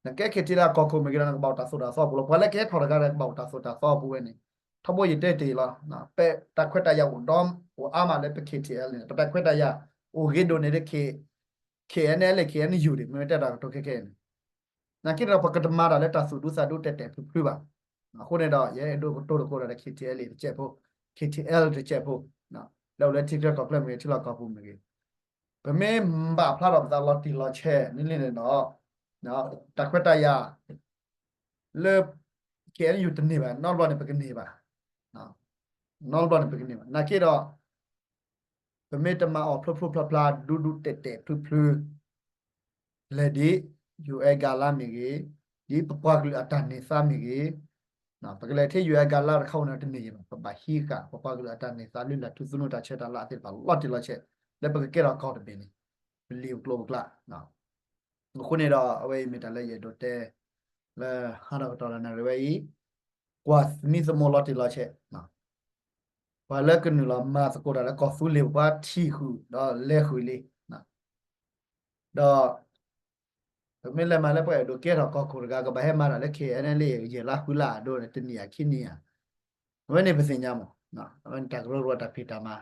နကဲ K T L A အကီၢ်ခိၣ်မ့ၢ်ဂ့ၤဒီး နကဘၣ်အိၣ်တၢ်သိၣ်တၢ်သီပူၤလီၤ. ပှၤလၢကဟဲထီၣ်တဂၤဒီး ကဘၣ်အိၣ်တၢ်သိၣ်တၢ်သီပူၤဝဲန့ၣ် ထီဘိယတဲတ့ၢ်လီၤ. ပတၢ်ခွဲးတၢ်ယာ်အိၣ်ဒီး အိၣ်အါမးလၢပ K T L A န့ၣ် ပတၢ်ခွဲးတၢ်ယာ် အိၣ်ဂ့ၤဒိၣ်န့ၢ်ဒီး K N L A K N U ဒံး မ့ၢ်တဲတၢ်ကတိၤခဲခဲအံၤန့ၣ် နာ်က့ဒီး ပကတမၤတၢ်လၢတၢ်သူၣ်ဒူသးဒူတဲာ်တဲာ်ဖျုးဖျုးဘၣ်. အဃိန့ၣ်ဒီး ယအဲၣ်ဒိးကတိၤသကိးဒီး K T L A တကဲးဖိ, K T L တကဲးဖိ, လၢအိၣ်လၢထံချၢကီၢ်ချၢမ့ၢ်ဂ့ၤ ထံလီၢ်ကီၢ်ပူၤမ့ၢ်ဂ့ၤ, ပမ့ၢ်ဘၣ်ဖျါထီၣ်ပသးလီၤတံၢ်လီၤဆဲးန့ၣ်လံန့ၣ်ဒီး တၢ်ခွဲးတၢ်ယာ် လၢ K N U တန့ၢ်ဘၣ်, နီတဘျီန့ၣ်ပကန့ၢ်ဘၣ်, နီတဘျီန့ၣ်ပကန့ၢ်ဘၣ်. နာ်က့ဒီး ပမ့ၢ်တမၤအီၤဖျိဖျိဖျါဖျါ ဒူဒူတဲာ်တဲာ်ဖျုးဖျုး လဲၤဒ် ယူၢ်အဲၣ် ကၤလါမ့ၢ်ဂ့ၤ, ဒ်ပပှၤကလုာ်အတၢ်န့ၢ်သါမ့ၢ်ဂ့ၤ, ပကလဲၤထဲ ယူၢ်အဲၣ် ကၤလါတခါန့ၣ်တမ့ၢ်ဘၣ်, ပဘၣ်ဟံးဃာ်ပပှၤကလုာ်အတၢ်န့ၢ်သါလုၢ်လၢ်ထူသနူတၢ်ဆဲးတၢ်လၤသ့ၣ်တဖၣ်လီၤတံၢ်လီၤဆဲး လၢပကကဲထီၣ်ကီၢ်တဘ့ၣ်န့ၣ် ပလံာ်ပကျိၤပကျါ အဃိန့ၣ်ဒီး အဝဲအံၤမ့ၢ်တၢ်လၢယအဲၣ်ဒိးတဲ လၢဟါဒီးကတီၢ်ဒီးနၣ်ရံၣ်ဝဲအံၤ, ကွၢ်သမံသမိးလီၤတံၢ်လီၤဆဲး, ပှၤလၢကနုာ်လီၤမၤသကိးတၢ်လၢကီၢ်သူလ့ၤပှၤထံၣ်ဃုာ်ဒီးလဲၤဃုာ်လံ, ဒီး ပမ့ၢ်လဲၤမၤလၢပှၤအဲၣ်ဒိးကဲထီၣ်ကီၢ်ခိၣ်တဂၤ ကဘၣ်ဟဲမၤတၢ်လၢ ခဲအံၤန့ၣ်လံ ယဲၢ်လါဃုလါအဒိန့ၣ် တနံၣ်အခံနံၣ်ဧါ, အဝဲန့ၣ်ပသ့ၣ်ညါမး, အဝဲန့ၣ်တၢ်ကရၢကရိတၢ်ဖံးတၢ်မၤ,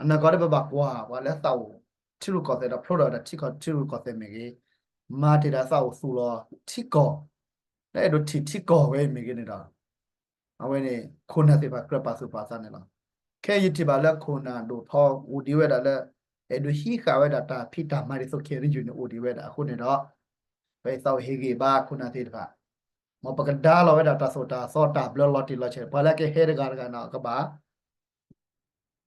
အနီၢ်ကီၢ်ဒီးပဘၣ်ကွၢ်ပှၤလၢသးအိၣ်ထံရူၢ်ကီၢ်သဲးဒီးဖျိထီၣ်ဝဲဒၣ် ထံကီၢ်ထံရူၢ်ကီၢ်သဲးမ့ၢ်ဂ့ၤ, မၤတ့ၢ်ဒီးသးအိၣ်သူၣ်လီၤထံကီၢ်, လၢအဲၣ်ဒိးထံၣ်ထံကီၢ်ဝဲအံၤမ့ၢ်ဂ့ၤန့ၣ်ဒီး အဝဲန့ၣ် ခိၣ်နၢ်သ့ၣ်တဖၣ်ကြၢးပာ်သူၣ်ပာ်သးန့ၣ်လီၤ. ခဲအံၤယထံၣ်ဘၣ်လၢခိၣ်နၢ်ဒိၣ်ထီအိၣ်ဒံးဝဲဒၣ်လၢ အဲၣ်ဒိးဟံးဃာ်ဝဲဒၣ်တၢ်ဖံးတၢ်မၤဒ်သိး ခဲအံၤယူၢ်န့ၣ်အိၣ်ဒံးဝဲဒၣ်အဃိန့ၣ်ဒီး ပသးအိၣ်ဟ့ၣ်ဂံၢ်ဘါခိၣ်နၢ်သ့ၣ်တဖၣ်, မ်ပကဒါလီၤဝဲဒၣ်တၢ်သိၣ်တၢ်သီတၢ်ဘျၢလီၤတံၢ်လီၤဆဲး ပှၤလၢကဟဲတဂၤတဂၤန့ၣ် ကဘၣ်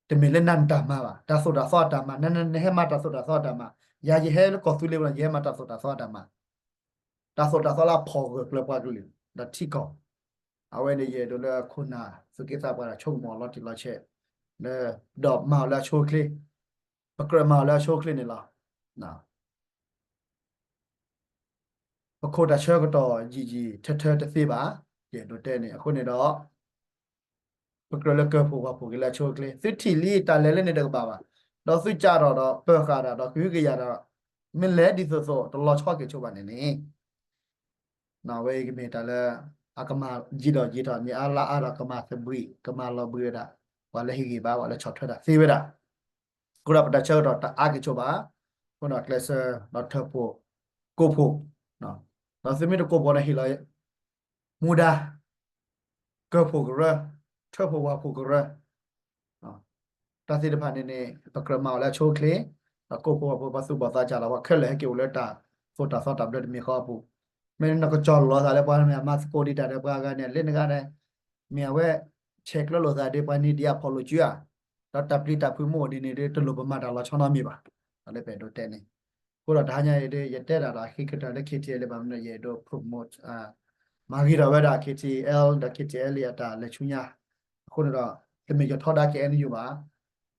တမ့ၢ်လၢနၤနတၢ်မၤဘၣ်, တၢ်သိၣ်တၢ်သီအတၢ်မၤ, နဟဲမၤတၢ်သိၣ်တၢ်သီအတၢ်မၤ, ယၤယဟဲလၢကီၢ်သူလ့ၤပူၤန့ၣ် ယဟဲမၤတၢ်သိၣ်တၢ်သီအတၢ်မၤ, တၢ်သိၣ်တၢ်သီလၢအဖီၣ်ဂၢၢ်ကျၢၤပှၤကလုာ် ဒီးထံကီၢ်, အဝဲန့ၣ်ယအဲၣ်ဒိးလၢခိၣ်နၢ် သူၣ်က့သးပှၢ်တၢ်ဆိကမိၣ်လီၤတံၢ်လီၤဆဲး လၢ ဒီးမၤအီၤလၢအဆိအချ့, ပကြၢးမၤအီၤလၢအဆိအချ့န့ၣ်လီၤ. ပခိၣ်တၢ်ဆၢကတီၢ်ယံာ်ယံာ်ထၢထၢတသ့ဘၣ်, ယအဲၣ်ဒိးတဲန့ၣ် အဃိန့ၣ်ဒီး ပကြၢးလၢကၢၢ်ဖှိၣ်ဝၣ်ဖှိၣ်က့ၤလၢအဆိအချ့, သုထံၣ်လံတၢ်လဲၤလၢန့ၣ်တကဘၣ်ဘၣ်, ဒီးသုကးထီၣ်ဒီးပၢၤဃာ်တၢ်ဒီးကဟုကယာ်ဒီး မ့ၢ်လဲၤဒ်သိးသိးတလီၤဆီက့ၤဆိဘၣ်န့ၣ်န့ၣ် အဝဲအံၤကမ့ၢ်တၢ်လၢ အကမၤယံာ်ဒီးယံာ်ထီၣ် မ့ၢ်အါလါအါဒီးကမၤသဘှံး ကမၤလီၤဘှံးဝဲဒၣ် ပှၤလၢဟ့ၣ်ဂံၢ်ဘါပှၤလၢဆီၣ်ထွဲတၢ်သ့ဝဲဒၣ်, အဃိဒီးပတၢ်ဆၢကတီၢ်တအါက့ၤဆိဘၣ်, အဃိဒီးကျဲးစၢးဒီးထၢဖှိၣ် ကိးဖှိၣ်, ဒီးသုမ့ၢ်တကိးဖှိၣ်န့ၣ်ဟ့ၣ်လီၤ မူဒါ ကၢၢ်ဖှိၣ်ကရၢ, ထၢဖှိၣ်ဝၣ်ဖှိၣ်ကရၢ, တၢ်သ့ၣ်တဖၣ်န့ၣ်န့ၣ် ပကြၢးမၤအီၤလၢအဆိအချ့, ဒီးကိးဖှိၣ်ဝၣ်ဖှိၣ်ပှၤသူၣ်ဘီၣ်သးစၢ်လီၤ ပှၤခဲလၢာ်ဟဲက့ၤအိၣ်လၢတၢ်သိၣ်တၢ်သီတၢ်ဘျၢတမံၤဃီအပူၤ, မ့ၢ်နကစီၣ်လီၤသးလၢပှၤမ့ၢ်အမၤသကိးဒံးတၢ်ဒီးပှၤဂၤန့ၣ် လၢနဂၤန့ၣ် မ့ၢ်အဝဲ ဆဲးကျၢလိာ်သးဒီးပှၤန့ၣ်ဒ်အဖီၣ်လိာ်စုဧါ, ဒီးတၢ်ပျံၤတၢ်ဖုးမ့ၢ်အိၣ်ဒ်န့ၣ်ဒီး တလိၣ်ပမၤတၢ်လီၤဆီနီတမံၤဘၣ်, တၢ်လၢပအဲၣ်ဒိးတဲန့ၣ်, အဃိဒီးတဟါညါအံၤဒီး ယတဲဒၣ်ဒီးအဃံကတၢၢ်လၢ ခဲထံအဲလ် ဘၣ်မနုၤ ယအဲၣ်ဒိး promote မၤဂ့ၤထီၣ်ဝဲဒၣ် ခဲထံအဲလ် ဒီး ခဲထံအဲလ် အတၢ်လဲၤဆူညါ, အဃိန့ၣ်ဒီး တမ့ၢ်ယထီဒါ ခဲအံၤယူၢ်ဘၣ်,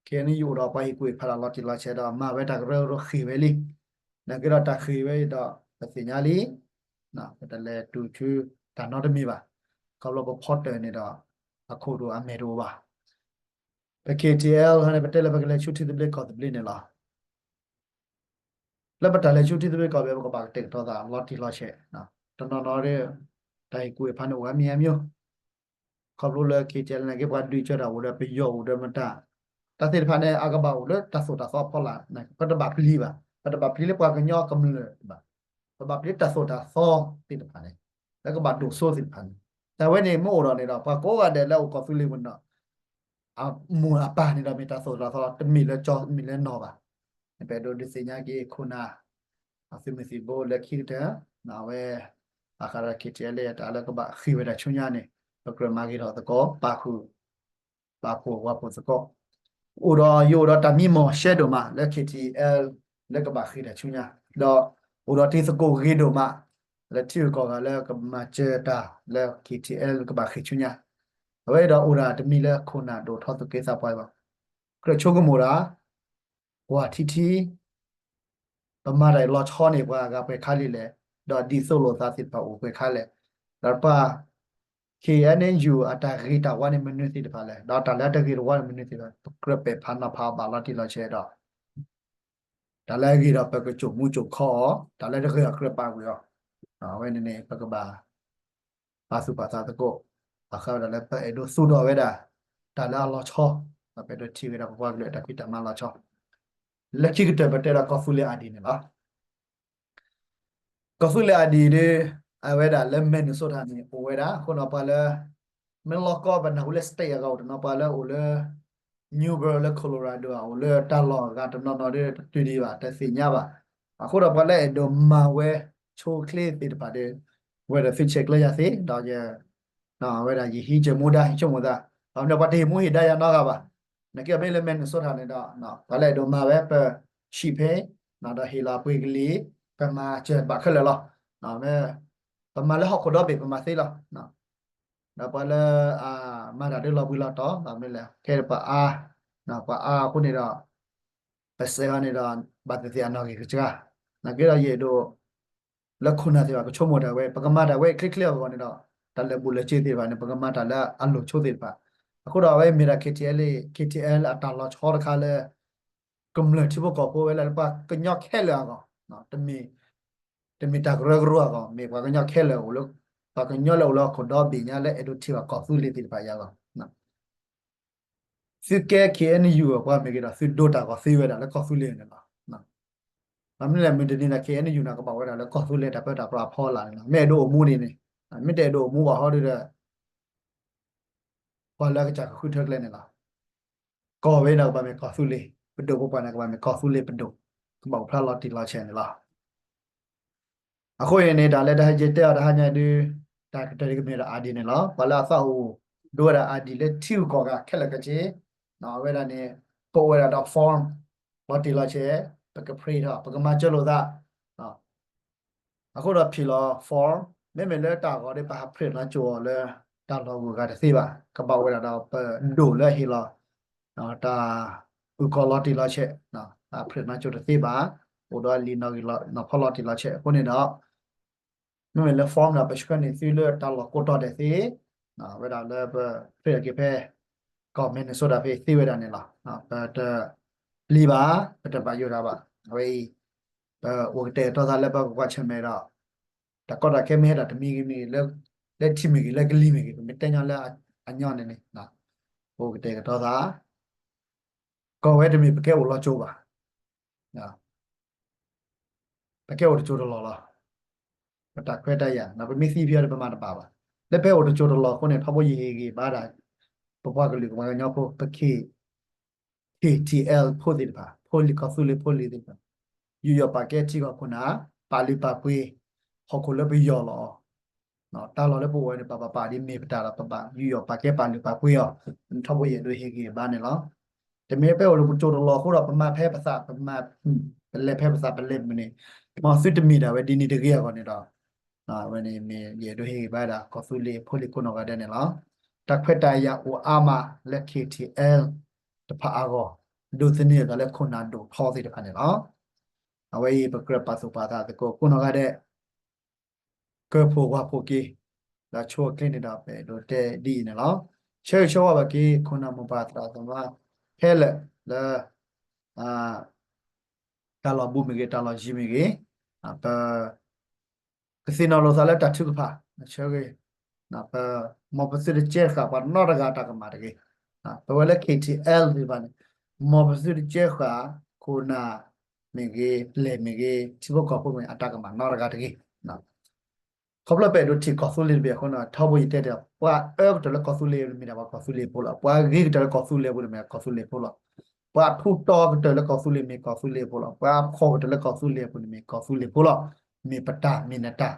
ခဲအံၤယူၢ်အိၣ်ဒီးပှၤဟ့ၣ်ကူၣ်ဟ့ၣ်ဖးတၢ်လီၤတံၢ်လီၤဆဲးဒီးမၤဝဲတၢ်ကရၢကရိဃ့ၢ်ဝဲလံ, နာ်က့ဒီးတၢ်ဃ့ၢ်ဝဲအံၤဒီး ပသ့ၣ်ညါလံ, ပတလဲၤတုၤဆူတၢ်နီတမံၤဘၣ်, ခီဖျိပဖီတၢၣ်န့ၣ်ဒီး အခိၣ်ဒိၣ်အမဲာ်တအိၣ်ဘၣ် ပ ခဲထံအဲလ် ဟန့ၣ် ပတဲလၢပကလဲၤဆူထံသဘျ့ကီၢ်သဘျ့န့ၣ်လီၤ. လၢပတၢ်လဲၤဆူထံသဘျ့ကီၢ်သဘျ့ ပကဘၣ်ကတဲာ်ကတီၤသးလီၤတံၢ်လီၤဆဲး, တနီၤနီၤဒီး တၢ်ဟ့ၣ်ကူၣ်ဟ့ၣ်ဖးန့ၣ်အိၣ်ဝဲမံၤမံၤ, ခီဖျိလၢ ခဲထံအဲလ် နာ်က့ ပှၤဒုးကၢတၢ်အိၣ်ဒီး ပယီၤအိၣ်ဒီးမတၤ, တၢ်သ့ၣ်တဖၣ်န့ၣ် အကဘၣ်အိၣ်လၢတၢ်သိၣ်တၢ်သီအဖီလာ်, ပတဘၣ်ပျံၤဘၣ်, ပတဘၣ်ပျံၤလၢပှၤကညီကမျၢၢ်ဘၣ်, ပဘၣ်ပျံၤလၢတၢ်သိၣ်တၢ်သီသ့ၣ်တဖၣ်န့ၣ်, လၢကဘၣ်ဒိၣ်စိသ့ၣ်တဖၣ်န့ၣ်, တၢ်ဝဲန့ၣ်မ့ၢ်အိၣ်ဒီးန့ၣ်ဒီး ပှၤကိးဂၤဒဲးလၢအအိၣ်ကီၢ်သူလ့ၤပူၤန့ၣ်ဒီး အမိၢ်အပၢ်န့ၣ်ဒီးမ့ၢ်တၢ်သိၣ်တၢ်သီ တမ့ၢ်လၢကၠီ တမ့ၢ်လၢနီၢ်ဘၣ်. ပအဲၣ်ဒိးဒုးသ့ၣ်ညါက့ၤခိၣ်နၢ် အသုးမုၢ်သံၣ်ဘိလၢခံကတၢၢ်, အဝဲ ဘၣ်ဃးဒီး ခဲထံအဲလ် အတၢ်လၢကဘၣ်ဃ့ၢ်ဝဲဒၣ်ဆူညါန့ၣ် ပကြၢးမၤဂ့ၤထီၣ်သကိး ပာ်ဃုာ် ပာ်ဖှိၣ်ဝၤဖှိၣ်သကိး, အိၣ်ဒီးယအိၣ်ဒီးတၢ်မံမီၢ်ရှဲဒိၣ်မးလၢ ခဲထံအဲလ် လၢကဘၣ်ဃ့ၢ်တၢ်ဆူညါ, ဒီးအိၣ်ဒီးတံၤသကိးဂ့ၤဒိၣ်မး လၢထံဂုၤကီၢ်ဂၤလၢကမၤစၢၤတၢ်လၢ ခဲထံအဲလ် ကဘၣ်ဃ့ၢ်ဆူညါ, အဝဲဒီးအိၣ်ဒီးတမံၤလၢခိၣ်နၢ်ဒိၣ်ထီသုးက့သးပှၢ်ဘၣ်, ကြၢးဆိကမိၣ်ဒၣ် ကွၢ်ထံထံ ပမၤတၢ်အံၤလီၤဆီန့ၣ် ပှၤဂၤပှဲၤခါလံလဲၣ်, ဒီးဒ်သိးလိာ်သးသ့ၣ်တဖၣ်အိၣ်ပှဲၤခါလဲၣ်, ဒီးပှၤ ခဲအံၤယူၢ် အတၢ်ဂ့ၤတၢ်ဝါန့ၣ်မနုၤသ့ၣ်တဖၣ်လဲၣ်, ဒီးတၢ်လၢအတဂ့ၤတဝါန့ၣ်မနုၤသ့ၣ်တဖၣ်, ပကြၢးပဲာ်ဖးနီၤဖးအီၤဘၣ်လီၤတံၢ်လီၤဆဲးဒီး တၢ်လၢအဂ့ၤဒီးပကစိာ်မူစိာ်ခီအီၤ, တၢ်လၢတဂ့ၤဒီးကြၢးပာ်ကွံာ်အီၤ, အဝဲန့ၣ်န့ၣ် ပကဘၣ် ပာ်သူၣ်ပာ်သးသကိး, ဘၣ်ဃးဝဲဒၣ်လၢပအဲၣ်ဒိးသူၣ်ထီၣ်ဝဲဒၣ် တၢ်လၢအလီၤဆီ, ဒီးပအဲၣ်ဒိးထံၣ်ဝဲဒၣ်ပပှၤကလုာ်အတၢ်ဖံးတၢ်မၤလီၤဆီ, လၢခံကတၢၢ်ပတဲဒီးကီၢ်သူလ့ၤအါဒံးန့ၣ်လီၤ. ကီၢ်သူလ့ၤအါဒံးဒီး အဝဲဒၣ်လၢ Minnesota န့ၣ် အိၣ်ဝဲဒၣ် အဃိဒီးပှၤလၢ မ့ၢ်လီၢ်ကီၢ်ပနၢ်ဟူလၢ state အဂၤအိၣ်တနီၤ ပှၤလၢအိၣ်လၢ New Bern လၢ Colorado အိၣ်လၢတၢ်လီၢ်အဂၤတနီၤနီၤဒီး တတုၤဒံးဘၣ် တသ့ၣ်ညါဘၣ်. အဃိဒီးပှၤလၢအဲၣ်ဒိးမၤဝဲဆိချ့သ့ၣ်တဖၣ်ဒီး ဝဲဒီးသုဆဲးကျၢယၤသ့ ဒီး ဝဲဒၣ်ယဟံးက့ၤမူဒါ ဟံးဆိကမိၣ်သး, ဒီးပှၤတဟ့ၣ်မူဟ့ၣ်ဒါယၤနီတဂၤဘၣ်. နက့အမ့ၢ်လၢ Minnesota န့ၣ်ဒီး ပှၤလၢအဲၣ်ဒိးမၤဝဲ ပ ရှံးဖဲ ဒီးဟ့ၣ်လီၤပှ့ၤကလံၤ ပမၤစၢၤဘၣ်ခဲလၢာ်လီၤ. ပမၤလၢဟီၣ်ခိၣ်ဒီဘ့ၣ် ပမၤသ့လီၤ. ဒီးပှၤလၢအမၤတၢ်ဒ်လီၤဘှံးလီၤတီၤ မ့ၢ်လဲၣ် ခဲအံၤပှၤအါ, ပှၤအါအဃိန့ၣ်ဒီး ပစဲးအီၤန့ၣ်ဒီး ဘၣ်သ့ၣ်သ့ၣ်အနီၣ်ဂံၢ်ကစှၤ, နာ်က့ဒီးယအဲၣ်ဒိး လၢခိၣ်နၢ်သ့ၣ်တဖၣ်ကဆိကမိၣ်တၢ်ဝဲ ပကမၤတၢ်ဝဲချ့ချ့အဂီၢ်န့ၣ်ဒီး တၢ်လၢာ်ဘူၣ်လၢာ်စ့သ့ၣ်တဖၣ်န့ၣ် ပကမၤတၢ်လၢအလိၣ်ဆိသ့ၣ်တဖၣ်, အဃိဒီးအဝဲမ့ၢ်ဒၣ် KTLA KTL အတၢ်လီၤဆီတခါလၢ ကမျၢၢ်ထံဖိကီၢ်ဖိဝဲလၢပှၤကညီခဲလၢာ်အဂီၢ်, တမ့ၢ်တၢ်ကရၢကရိအဂီၢ် မ့ၢ်ပှၤကညီခဲလၢာ်အိၣ်လၢ ပှၤကညီလၢအိၣ်လၢဟီၣ်ခိၣ်ဒီဘ့ၣ်ညါလၢအဲၣ်ဒိးထံၣ်ဘၣ်ကီၢ်သူလ့ၤသ့ၣ်တဖၣ်အံၤအဂီၢ် သုကဲ KNU အပှၤမ့ၢ်ဂ့ၤဒီး သုဒိတၢ်ဂီၤသ့ဝဲဒၣ်လၢကီၢ်သူလ့ၤန့ၣ်လီၤ. ဘၣ်မနုၤလဲၣ် မုၢ်တနံၤဒီး KNU န့ၣ် ကဘၣ်ဝဲဒၣ်လၢကီၢ်သူလ့ၤတၢ်ပၢတၢ်ပြးအဖီလာ်န့ၣ်လီၤ. မ့ၢ်အဲၣ်ဒိးအိၣ်မူဒ်န့ၣ်, မ့ၢ်တအဲၣ်ဒိးအိၣ်မူဘၣ်ဟီဒ်ဒီး ပှၤလၢအကစၢ်ကဃုထၢကျဲန့ၣ်လီၤ. ကီၢ်ဝဲန့ၣ်ကဘၣ်မ့ၢ်ကီၢ်သူလ့ၤပဒိၣ်, ပပှၤန့ၣ်ကဘၣ်မ့ၢ်ကီၢ်သူလ့ၤပဒိၣ်, ကဘၣ်အိၣ်ဖျါလီၤတံၢ်လီၤဆဲးန့ၣ်လီၤ. အဃိန့ၣ်န့ၣ် တၢ်လၢတၢ်ဟဲက့ၤတဲအီၤတဟါညါဒုး တၢ်ကတၢၢ်ဒ်ကမ့ၢ်ဒီး ID န့ၣ်လီၤ. ပှၤလၢအသးအိၣ်ဒိဝဲဒၣ် ID လၢထံဂုၤကီၢ်ဂၤခဲလၢာ်ခဲဆ့, အဝဲဒၣ်န့ၣ် ပအိၣ်ဝဲဒၣ်ဒီး form လီၤတံၢ်လီၤဆဲး, ပက print ထီၣ် ပကမၤစၢၤလိာ်သး အဃိဒီးဖံၣ်လီၤ form, မ့မ့ၢ်လၢတၢ်ဂီၤဒီး ပဟး print နီၣ်ကၠိအီၤလၢ တၢ်လီၢ်ဂုၤဂၤတသ့ဘၣ်, ကဘၣ်အိၣ်ဝဲဒၣ်ဒီးပဒိၣ်လၢဟ့ၣ်လီၤ တၢ်အုၣ်ကီၤလီၤတံၢ်လီၤဆဲး, အ print နီၣ်ကၠိတသ့ဘၣ်, အိၣ်ဒီးလံာ်နီၣ်ဂံၢ်နီၣ်ဖီလီၤတံၢ်လီၤဆဲးအဃိန့ၣ်ဒီး မ့မ့ၢ်လၢ form ဒီး ပဆှၢန့ၢ်သုလၢတၢ်လီၢ်ကိးတီၤဒဲးသ့, ဝဲဒၣ်လၢပ print က့ၤဖဲ ကီၢ် Minnesota ဖဲသ့ဝဲဒၣ်န့ၣ်လီၤ. ပတပျံၤဘၣ်, ပတဘၣ်ယိၣ်တၢ်ဘၣ်. အဝဲအံၤ ပအိၣ်ကတဲာ်ကတီၤသးလၢပကကွၢ်ဆၢၣ်မဲာ်ဒီး တၢ်ကီတၢ်ခဲမ့ၢ်ဟဲဒၣ်တမံၤဂ့ၤမ့ၢ်ဂ့ၤ, လၢထံမ့ၢ်ဂ့ၤ လၢကလံၤမ့ၢ်ဂ့ၤ, ပမ့ၢ်တဲညီလၢအညီန့ၣ်န့ၣ် ပအိၣ်ကတဲာ်ကတီၤသး ကီၢ်ဝဲတမ့ၢ်ပကဲအိၣ်လီၤကၠိဘၣ်. ပကဲအိၣ်တကၠိတလီၢ်လီၤ. ပတၢ်ခွဲးတၢ်ယာ် ပမ့ၢ်သံဖဲအံၤဒီး ပမၤတဘၣ်ဘၣ်. လၢပဟဲအိၣ်တကၠိတလီၢ်အဃိန့ၣ် ထီဘိယဟ့ၣ်ဂံၢ်ဘါဒၣ် ပပှၤကလုာ်ပှၤကညီဖိ ပ K, KTL ဖိသ့ၣ်တဖၣ် ဖိလံၤကီၢ်သူလ့ၤဖိလံၤသ့ၣ်တဖၣ် ယူးယီၣ်ပာ်ကဲထံကီၢ်ခိၣ်နၢ် ပာ်လုၢ်ပာ်ပှ့ၤ ဟီၣ်ခိၣ်လၢပယီၢ်လီၤအီၤ တၢ်လီၢ်လၢပအိၣ်ဝဲန့ၣ် ပပာ်ပာ်ဒ်မ့ၢ်ပတၢ်ဒီး ပဘၣ်ယူးယီၣ်ပာ်ကဲပာ်လုၢ်ပာ်ပှ့ၤအီၤ, ထီဘိယအဲၣ်ဒိးဟ့ၣ်ဂံၢ်ဘါန့ၣ်လီၤ. တမ့ၢ်ပအိၣ်လၢပကၠိတလီၢ်အဃိဒီး ပမၤဖဲပသး ပမၤ ပလဲၤဖဲပသးပလဲၤမုၢ်န့ၣ်, မ်သုတမ့ၢ်ဒၣ်ဝဲဒ်န့ၣ်တဂ့ၤအဂီၢ်န့ၣ်ဒီး အဝဲန့ၣ်မ့ၢ်ယအဲၣ်ဒိးဟ့ၣ်ဂံၢ်ဘါဒၣ် ကီၢ်သူလ့ၤဖိလံၤကိးနီၢ်ဂၤဒဲးန့ၣ်လီၤ. တၢ်ခွဲးတၢ်ယာ်အိၣ်အါမးလၢ KTL တဖၣ်အဂီၢ်, ဒိးသန့ၤအသးလၢခိၣ်နၢ်ဒိၣ်ထီသ့ၣ်တဖၣ်န့ၣ်လီၤ. အဝဲအံၤပကြၢးပာ်သူၣ်ပာ်သးသကိးကိးနီၢ်ဂၤဒဲး ကၢၢ်ဖှိၣ်ဝၢ်ဖှိၣ်က့ၤ ဒီးဆိအချ့န့ၣ်ဒီး ပအဲၣ်ဒိးတဲဒ်အံၤန့ၣ်လီၤ. ဆၢဂ့ၤဆၢဝါဘၣ်က့ၤ ခိၣ်နၢ်မိၢ်ပၢ်သရၣ်သမါ ခဲလၢာ်လၢ တၢ်လီၢ်ဘူးမ့ၢ်ဂ့ၤ တၢ်လီၢ်ယံၤမ့ၢ်ဂ့ၤ, ပ ကသ့ၣ်နီၣ်လိာ်သးလၢတၢ်ထုကဖၣ် ဆၢဂ့ၤ, ပ မ်ပသုတကဲဃာ်ပှၤနီတဂၤအတၢ်ကမၣ်တဂ့ၤ. ပဝဲလၢ KTL သ့ၣ်တဖၣ်န့ၣ် မ်ပသုတကဲဃာ် ခိၣ်နၢ်မ့ၢ်ဂ့ၤ ပျဲၢ်မ့ၢ်ဂ့ၤ ထံဖိကီၢ်ဖိမ့ၢ်အတၢ်ကမၣ်နီတဂၤတဂ့ၤ. ခီဖျိပအဲၣ်ဒိးထံၣ်ကီၢ်သူလ့ၤတဘ့ၣ်အဃိန့ၣ် ထီဘိယတဲတ့ၢ် ပှၤအၢကတၢၢ်လၢကီၢ်သူလ့ၤန့ၣ်မ့ၢ်ဒၣ်ပှၤကီၢ်သူလ့ၤဖိလီၤ. ပှၤဂ့ၤကတၢၢ်လၢကီၢ်သူလ့ၤအပူၤန့ၣ်မ့ၢ်ကီၢ်သူလ့ၤဖိလီၤ. ပှၤထူးတီၤကတၢၢ်လၢကီၢ်သူလ့ၤမ့ၢ်ကီၢ်သူလ့ၤဖိလီၤ. ပှၤဖှီၣ်ကတၢၢ်လၢကီၢ်သူလ့ၤအပူၤန့ၣ်မ့ၢ်ကီၢ်သူလ့ၤဖိလီၤ. မ့ၢ်ပတၢ်မ့ၢ်နတၢ်.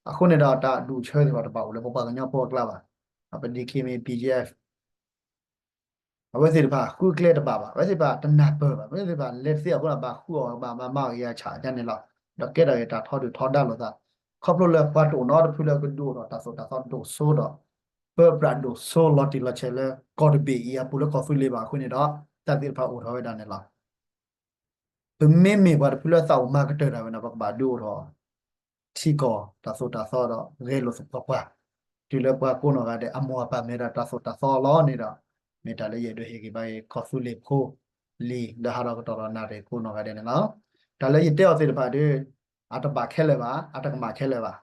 အဃိန့ၣ်ဒီးတၢ်ဒူၣ်ဆၢသ့ၣ်တဖၣ်တဘၣ်အိၣ်လၢပပှၤကညီဖိအကျါဘၣ်. ပ DKBA BGF အဝဲသ့ၣ်တဖၣ်ဃုကျဲတဘၣ်ဘၣ်, အဝဲသ့ၣ်တဖၣ်တနၢ်ပၢၢ်ဘၣ်, အဝဲသ့ၣ်တဖၣ်လဲၤတသ့အဃိဒီး ဘၣ်ဃုအီၤဘၣ်မၤမၤအီၤဂ့ၤအဆၣ်အါန့ၣ်လီၤ. ဒီးကဲထီၣ်ဂ့ၤတၢ်ထီဒုၣ်ထီဒါလိာ်သး, ခီဖျိလၢပှၤတအိၣ်နီတဖုလၢကဒုးအိၣ်ထီၣ်တၢ်သိၣ်တၢ်သီဒိၣ်စိဒီး ပၢပြးဒိၣ်စိလီၤတံၢ်လီၤဆဲးလၢကီၢ်တဘ့ၣ်အံၤအပူၤလၢကီၢ်သူလ့ၤဘၣ်အဃိန့ၣ်ဒီး တၢ်သ့ၣ်တဖၣ်အိၣ်ထီၣ်ဝဲဒၣ်န့ၣ်လီၤ. ပမ့မ့ၢ်ပှၤတဖုလၢသးအိၣ်မၤကတၢၢ်တၢ်ဝဲန့ၣ် ပကဘၣ်ဒုးအိၣ်ထီၣ် ထံကီၢ်တၢ်သိၣ်တၢ်သီဒီးဂဲၤလိာ်သပှၢ်ပှၢ်, တုၤလၢပှၤကိးနီၢ်ဂၤဒဲး အမိၢ်အပၢ်မ့ၢ်ဒၣ်တၢ်သိၣ်တၢ်သီလီၤန့ၣ်ဒီး မ့ၢ်တၢ်လၢယအဲၣ်ဒိးဟ့ၣ်ဂံၢ်ဘါက့ၤ ကီၢ်သူလ့ၤဖိလံၤလၢဟးထီၣ်ကတီၢ်ဒီးနၣ်ရံၣ်ကိးနီၢ်ဂၤဒဲးန့ၣ်လီၤ. တၢ်လၢယတဲအီၤသ့ၣ်တဖၣ်ဒီး အတဘၣ်ခဲလၢာ်ဘၣ်, အတကမၣ်ခဲလၢာ်ဘၣ်.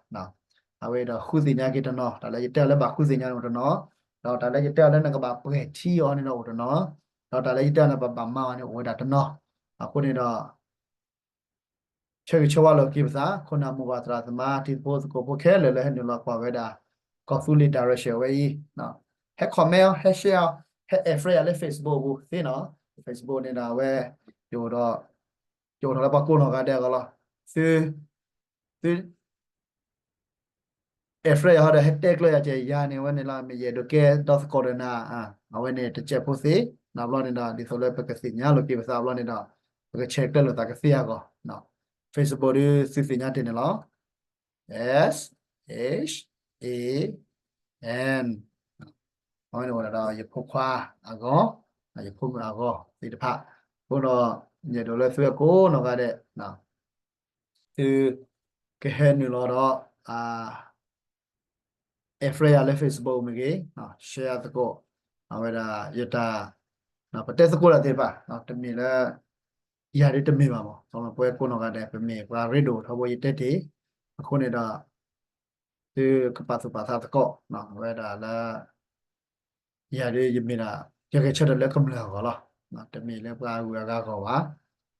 အဝဲဒီးဃုသ့ၣ်ညါက့ၤတနီၤ, တၢ်လၢယတဲအီၤလၢဘၣ်ဃုသ့ၣ်ညါန့ၣ်အိၣ်တနီၤ, ဒီးတၢ်လၢယတဲအီၤလၢနကဘၣ်ပှဲၤထံအီၤန့ၣ်ဒီးအိၣ်တနီၤ, ဒီးတၢ်လၢယတဲအီၤလၢပဘၣ်မၤအီၤန့ၣ်အိၣ်ဝဲဒၣ်တနီၤ. အဃိန့ၣ်ဒီး ဆၢဂ့ၤဆၢဝါလိာ်က့ၤပသး ခိၣ်နၢ်မိၢ်ပၢ်သရၣ်သမါ တံၤသကိးဖိခဲလၢာ်လၢဟဲနုာ်လီၤကွၢ်ဝဲဒၣ် ကီၢ်သူလ့ၤ direction ဝဲအံၤ, ဟဲ comment အီၤ ဟဲ share အီၤ ဟဲ add friend ယၤလၢ Facebook ပူၤသ့နီၤ. Facebook န့ၣ်ဒီးအဝဲ ယအိၣ်ဒီး ယအိၣ်ထီၣ်လၢပှၤကိးနီၢ်ဂၤဒဲးအဂီၢ်လီၤ. သု သု add friend ယၤဟီဒီး ဟဲတဲကျၢၤယၤကဲယၤန့ၣ် အဝဲန့ၣ်လီၤ. မ့ၢ်ယအဲၣ်ဒိးကဲဒီသကိးဒီးနၤ, အဝဲန့ၣ်တကဲးဖိသ့, နီဘျီန့ၣ်ဒီး ဒ်သိးလၢပကသ့ၣ်ညါလိာ်က့ၤပသးဘျီန့ၣ်ဒီး ပကဆဲးကျၢလိာ်သးကသ့အဂီၢ်. Facebook ဒီးသုသ့ၣ်ညါတ့ၢ်န့ၣ်လီၤ. S H A N အဝဲန့ၣ်အိၣ်ဒၣ်ဒီးယဖိခွါအဂီၢ်, ယဖိမုၣ်အဂီၢ်သ့ၣ်တဖၣ်, အဃိဒီး ယအဲၣ်ဒိးလၢသုဝဲကိးနီၢ်ဂၤဒဲး သုကဟဲနုာ်လီၤဒီး add friend ယၤလၢ Facebook မ့ၢ်ဂ့ၤ, share သကိး, အဝဲဒၣ်ယတၢ် ပတဲသကိးတၢ်သ့ၣ်တဖၣ် တမ့ၢ်လၢ ယၤဒ်တမ့ၢ်ဘၣ်မး, ပဝဲကိးနီၢ်ဂၤဒဲး ပမ့ၢ်ပှၤရ့ဒိၣ်ထီဘိယတဲတ့ၢ်, အဃိန့ၣ်ဒီး သုကပာ်သူၣ်ပာ်သးသကိး အဝဲဒၣ်လၢ ယၤဒ်ယမ့ၢ်ဒၣ် ယဂဲၤဆၢထၢၣ်လၢကမျၢၢ်အဂီၢ်လီၤ. တမ့ၢ်လၢပှၤဂုၤအဂၤအဂီၢ်ဘၣ်.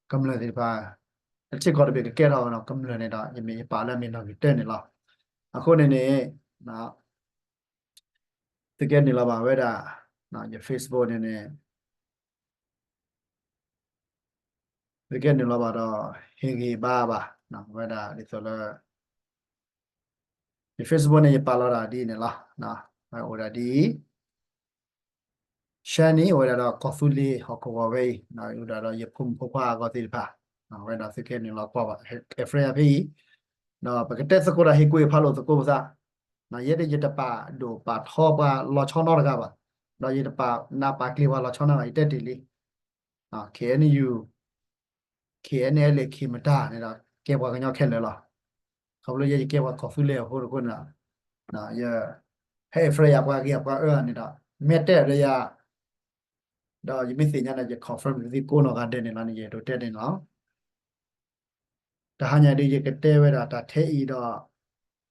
ကမျၢၢ်သ့ၣ်တဖၣ် တထံၣ်ကီၢ်တဘ့ၣ်ကကဲထီၣ်နီၤ ကမျၢၢ်န့ၣ်ဒီး ယမ့ၢ်ယပာ်လၢအမ့ၢ်နီၣ်ဂံၢ်တၢန့ၣ်လီၤ. အဃိန့ၣ်န့ၣ် သုကဲနုာ်လီၤဘၣ်ဝဲဒၣ် ယ Facebook န့ၣ်န့ၣ် သုကဲနုာ်လီၤဘၣ်ဒီး ဟ့ၣ်ဂံၢ်ဘါဘၣ် ဝဲဒၣ်ဒ်သိးလၢ ယ Facebook န့ၣ် ယပာ်လီၤဒၣ်ဒ်အံၤန့ၣ်လီၤ. အိၣ်ဒၣ်ဒ်အံၤ share န့ၣ် အိၣ်ဝဲဒၣ်ဒီးကီၢ်သူလ့ၤဟီၣ်ကဝီၤဝဲအံၤ အိၣ်ဒၣ်ဒီးယဖိမုၣ်ဖိခွါအဂီၢ်သ့ၣ်တဖၣ် ဝဲဒၣ်သုကဲနုာ်လီၤကွၢ်ဘၣ် add friend ယၤဖဲအံၤ ဒီးပကတဲသကိးဒီးဟ့ၣ်ကူၣ်ဟ့ၣ်ဖးလိာ်သကိးပသး ယဲဒၣ်ယတပာ်ဒိၣ်ပာ်ထီပှၤလီၤဆီနီတဂၤဘၣ်, ဒီးယတပာ်နးပာ်ကျ့ၤပှၤလီၤဆီနီတဂၤ ယတဲတ့ၢ်လံ KNU, KNLA ခံမတၤန့ၣ်ဒီး ကဲပှၤကညီခဲလၢာ်လီၤ. ခီဖျိယဲယကဲပှၤကီၢ်သူလ့ၤအဃိတခိၣ်န့ၣ်ဒီး ယ ဟဲ add friend ယၤပှၤဂ့ၤပှၤအၢန့ၣ်ဒီး မ့ၢ်တဲဒီးယၤ ဒီးယမ့ၢ်သ့ၣ်ညါန့ၣ် ယ confirm သုကိးနီၢ်ဂၤဒဲးန့ၣ်လီၤန့ၣ် ယအဲၣ်ဒိးတဲန့ၣ်လီၤ. တဟါညါဒ်ယကတဲဝဲဒၣ် တၢ်ထဲအံၤဒီး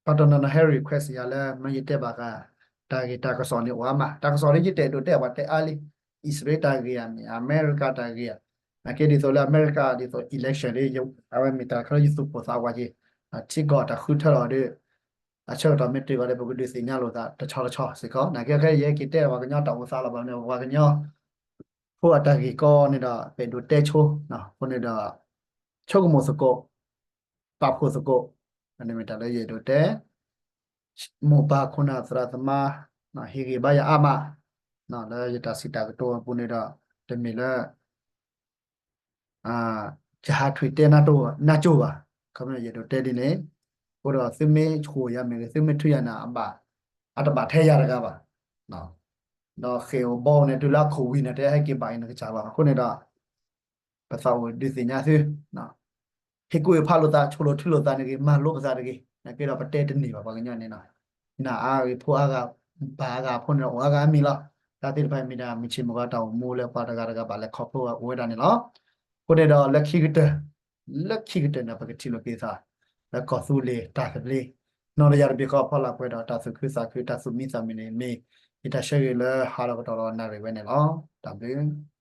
ပှၤတနီၤနီၤဟဲ request ယၤလၢ မ့ၢ်ယတဲဘၣ်ဃး တၢ်ဂ့ၢ်တၢ်ကစီၣ်န့ၣ် အိၣ်အါမး, တၢ်ကစီၣ်ဒ်ယတအဲၣ်ဒိးတဲဘၣ်တဲအါလံ, အံၣ်စရ့လးတၢ်ဂ့ၢ်ဧါန့ၣ် အမဲရကၤတၢ်ဂ့ၢ်ဧါ, နာ်က့ဒ်သိးလၢအမဲရကၤဒ်သိး election ဒ် အဝဲမ့ၢ်တၢ်တခါလၢယသူၣ်ပိၢ်သးဝးက့ၤ, ထံကီၢ်တၢ်ဃုထၢလီၤဒီး အဆၢကတီၢ်မ့ၢ်တုၤဂီၤဒီး ပကဒုးသ့ၣ်ညါလိာ်သးတဆီတဆီစ့ၢ်ကီး, နာ်က့ခဲအံၤ ယဟဲက့ၤတဲပှၤကညီတၢ်အိၣ်သးလီၤဘၣ်န့ၣ် ပှၤကညီ ဖိအတၢ်ဂ့ၢ်ကီန့ၣ်ဒီး ပအဲၣ်ဒိးတဲဆိ, အဃိန့ၣ်ဒီး ဆိကမိၣ်သကိး, ပာ်ဖှိၣ်သကိး, အန့ၣ်မ့ၢ်တၢ်လၢယအဲၣ်ဒိးတဲ, မိၢ်ပၢ်ခိၣ်နၢ်သရၣ်သမါ ဟ့ၣ်ဂံၢ်ဘါယၤအါမး, လၢယတၢ်စံးတၢ်ကတိၤအပူၤန့ၣ်ဒီး တမ့ၢ်လၢ ယဟးထွံၣ်တဲနၢ်တိၢ်နၢ်ကၠိၣ်ဘၣ်, ခီဖျိယအဲၣ်ဒိးတဲဒ်န့ၣ်, အဃိဒီးသုမ့ၢ်ဆိၣ်ယၤမ့ၢ်ဂ့ၤ သုမ့ၢ်ထုယၤန့ၣ် အဘၣ်, အတဘၣ်ထဲယၤတဂၤဘၣ်, ဒီးဃ့ၢ်အိၣ်ဘီန့ၣ် တုၤလၢအခိၣ်ဝံၤန့ၣ် တဲဟဲက့ၤဘၣ်အံၤနကစၢ်ဘၣ်, အဃိန့ၣ်ဒီး ပသးအိၣ်ဒုးသ့ၣ်ညါသု ဟ့ၣ်ကူၣ်ဟ့ၣ်ဖးလိာ်သး ဆိၣ်လိာ်ထုလိာ်သးတဂ့ၤ, မၤလိပသးတဂ့ၤ, နာ်က့ဒီးပတဲတန့ၢ်ဘၣ်ပှၤကညီန့ၣ်လီၤ. နၢ်အါဂ့ၤဖိအါဂၤ, ပၢ်အါဂၤအဖိန့ၣ်ဒီးအိၣ်အါဂၤအါမံၤလီၤ. တၢ်သ့ၣ်တဖၣ်မ့ၢ်ဒၣ်မုၢ်ဆ့ၣ်မုၢ်ဂီၤတၢ်အိၣ်မူလၢပှၤတဂၤတဂၤဘၣ်လဲၤခီဖျိအိၣ်ဝဲဒၣ်န့ၣ်လီၤ. အဃိန့ၣ်ဒီးလၢခံကတၢၢ်, လၢခံကတၢၢ်န့ၣ် ပကထံၣ်လိာ်က့ၤသး လၢကီၢ်သူလ့ၤတၢ်သဘျ့, နီၢ်တယၤတဘ့ၣ်ဃီအဖီလာ်ပှဲၤဒီးတၢ်သူၣ်ခုသးခု တၢ်သူၣ်မံသးမုာ်န့ၣ် မ့ၢ်ယတၢ်ဆၢဂ့ၤလၢဟါလီၤကတီၢ်ဒီးနၣ်ရံၣ်ဝဲန့ၣ်လီၤ. တၢ်ဘျုး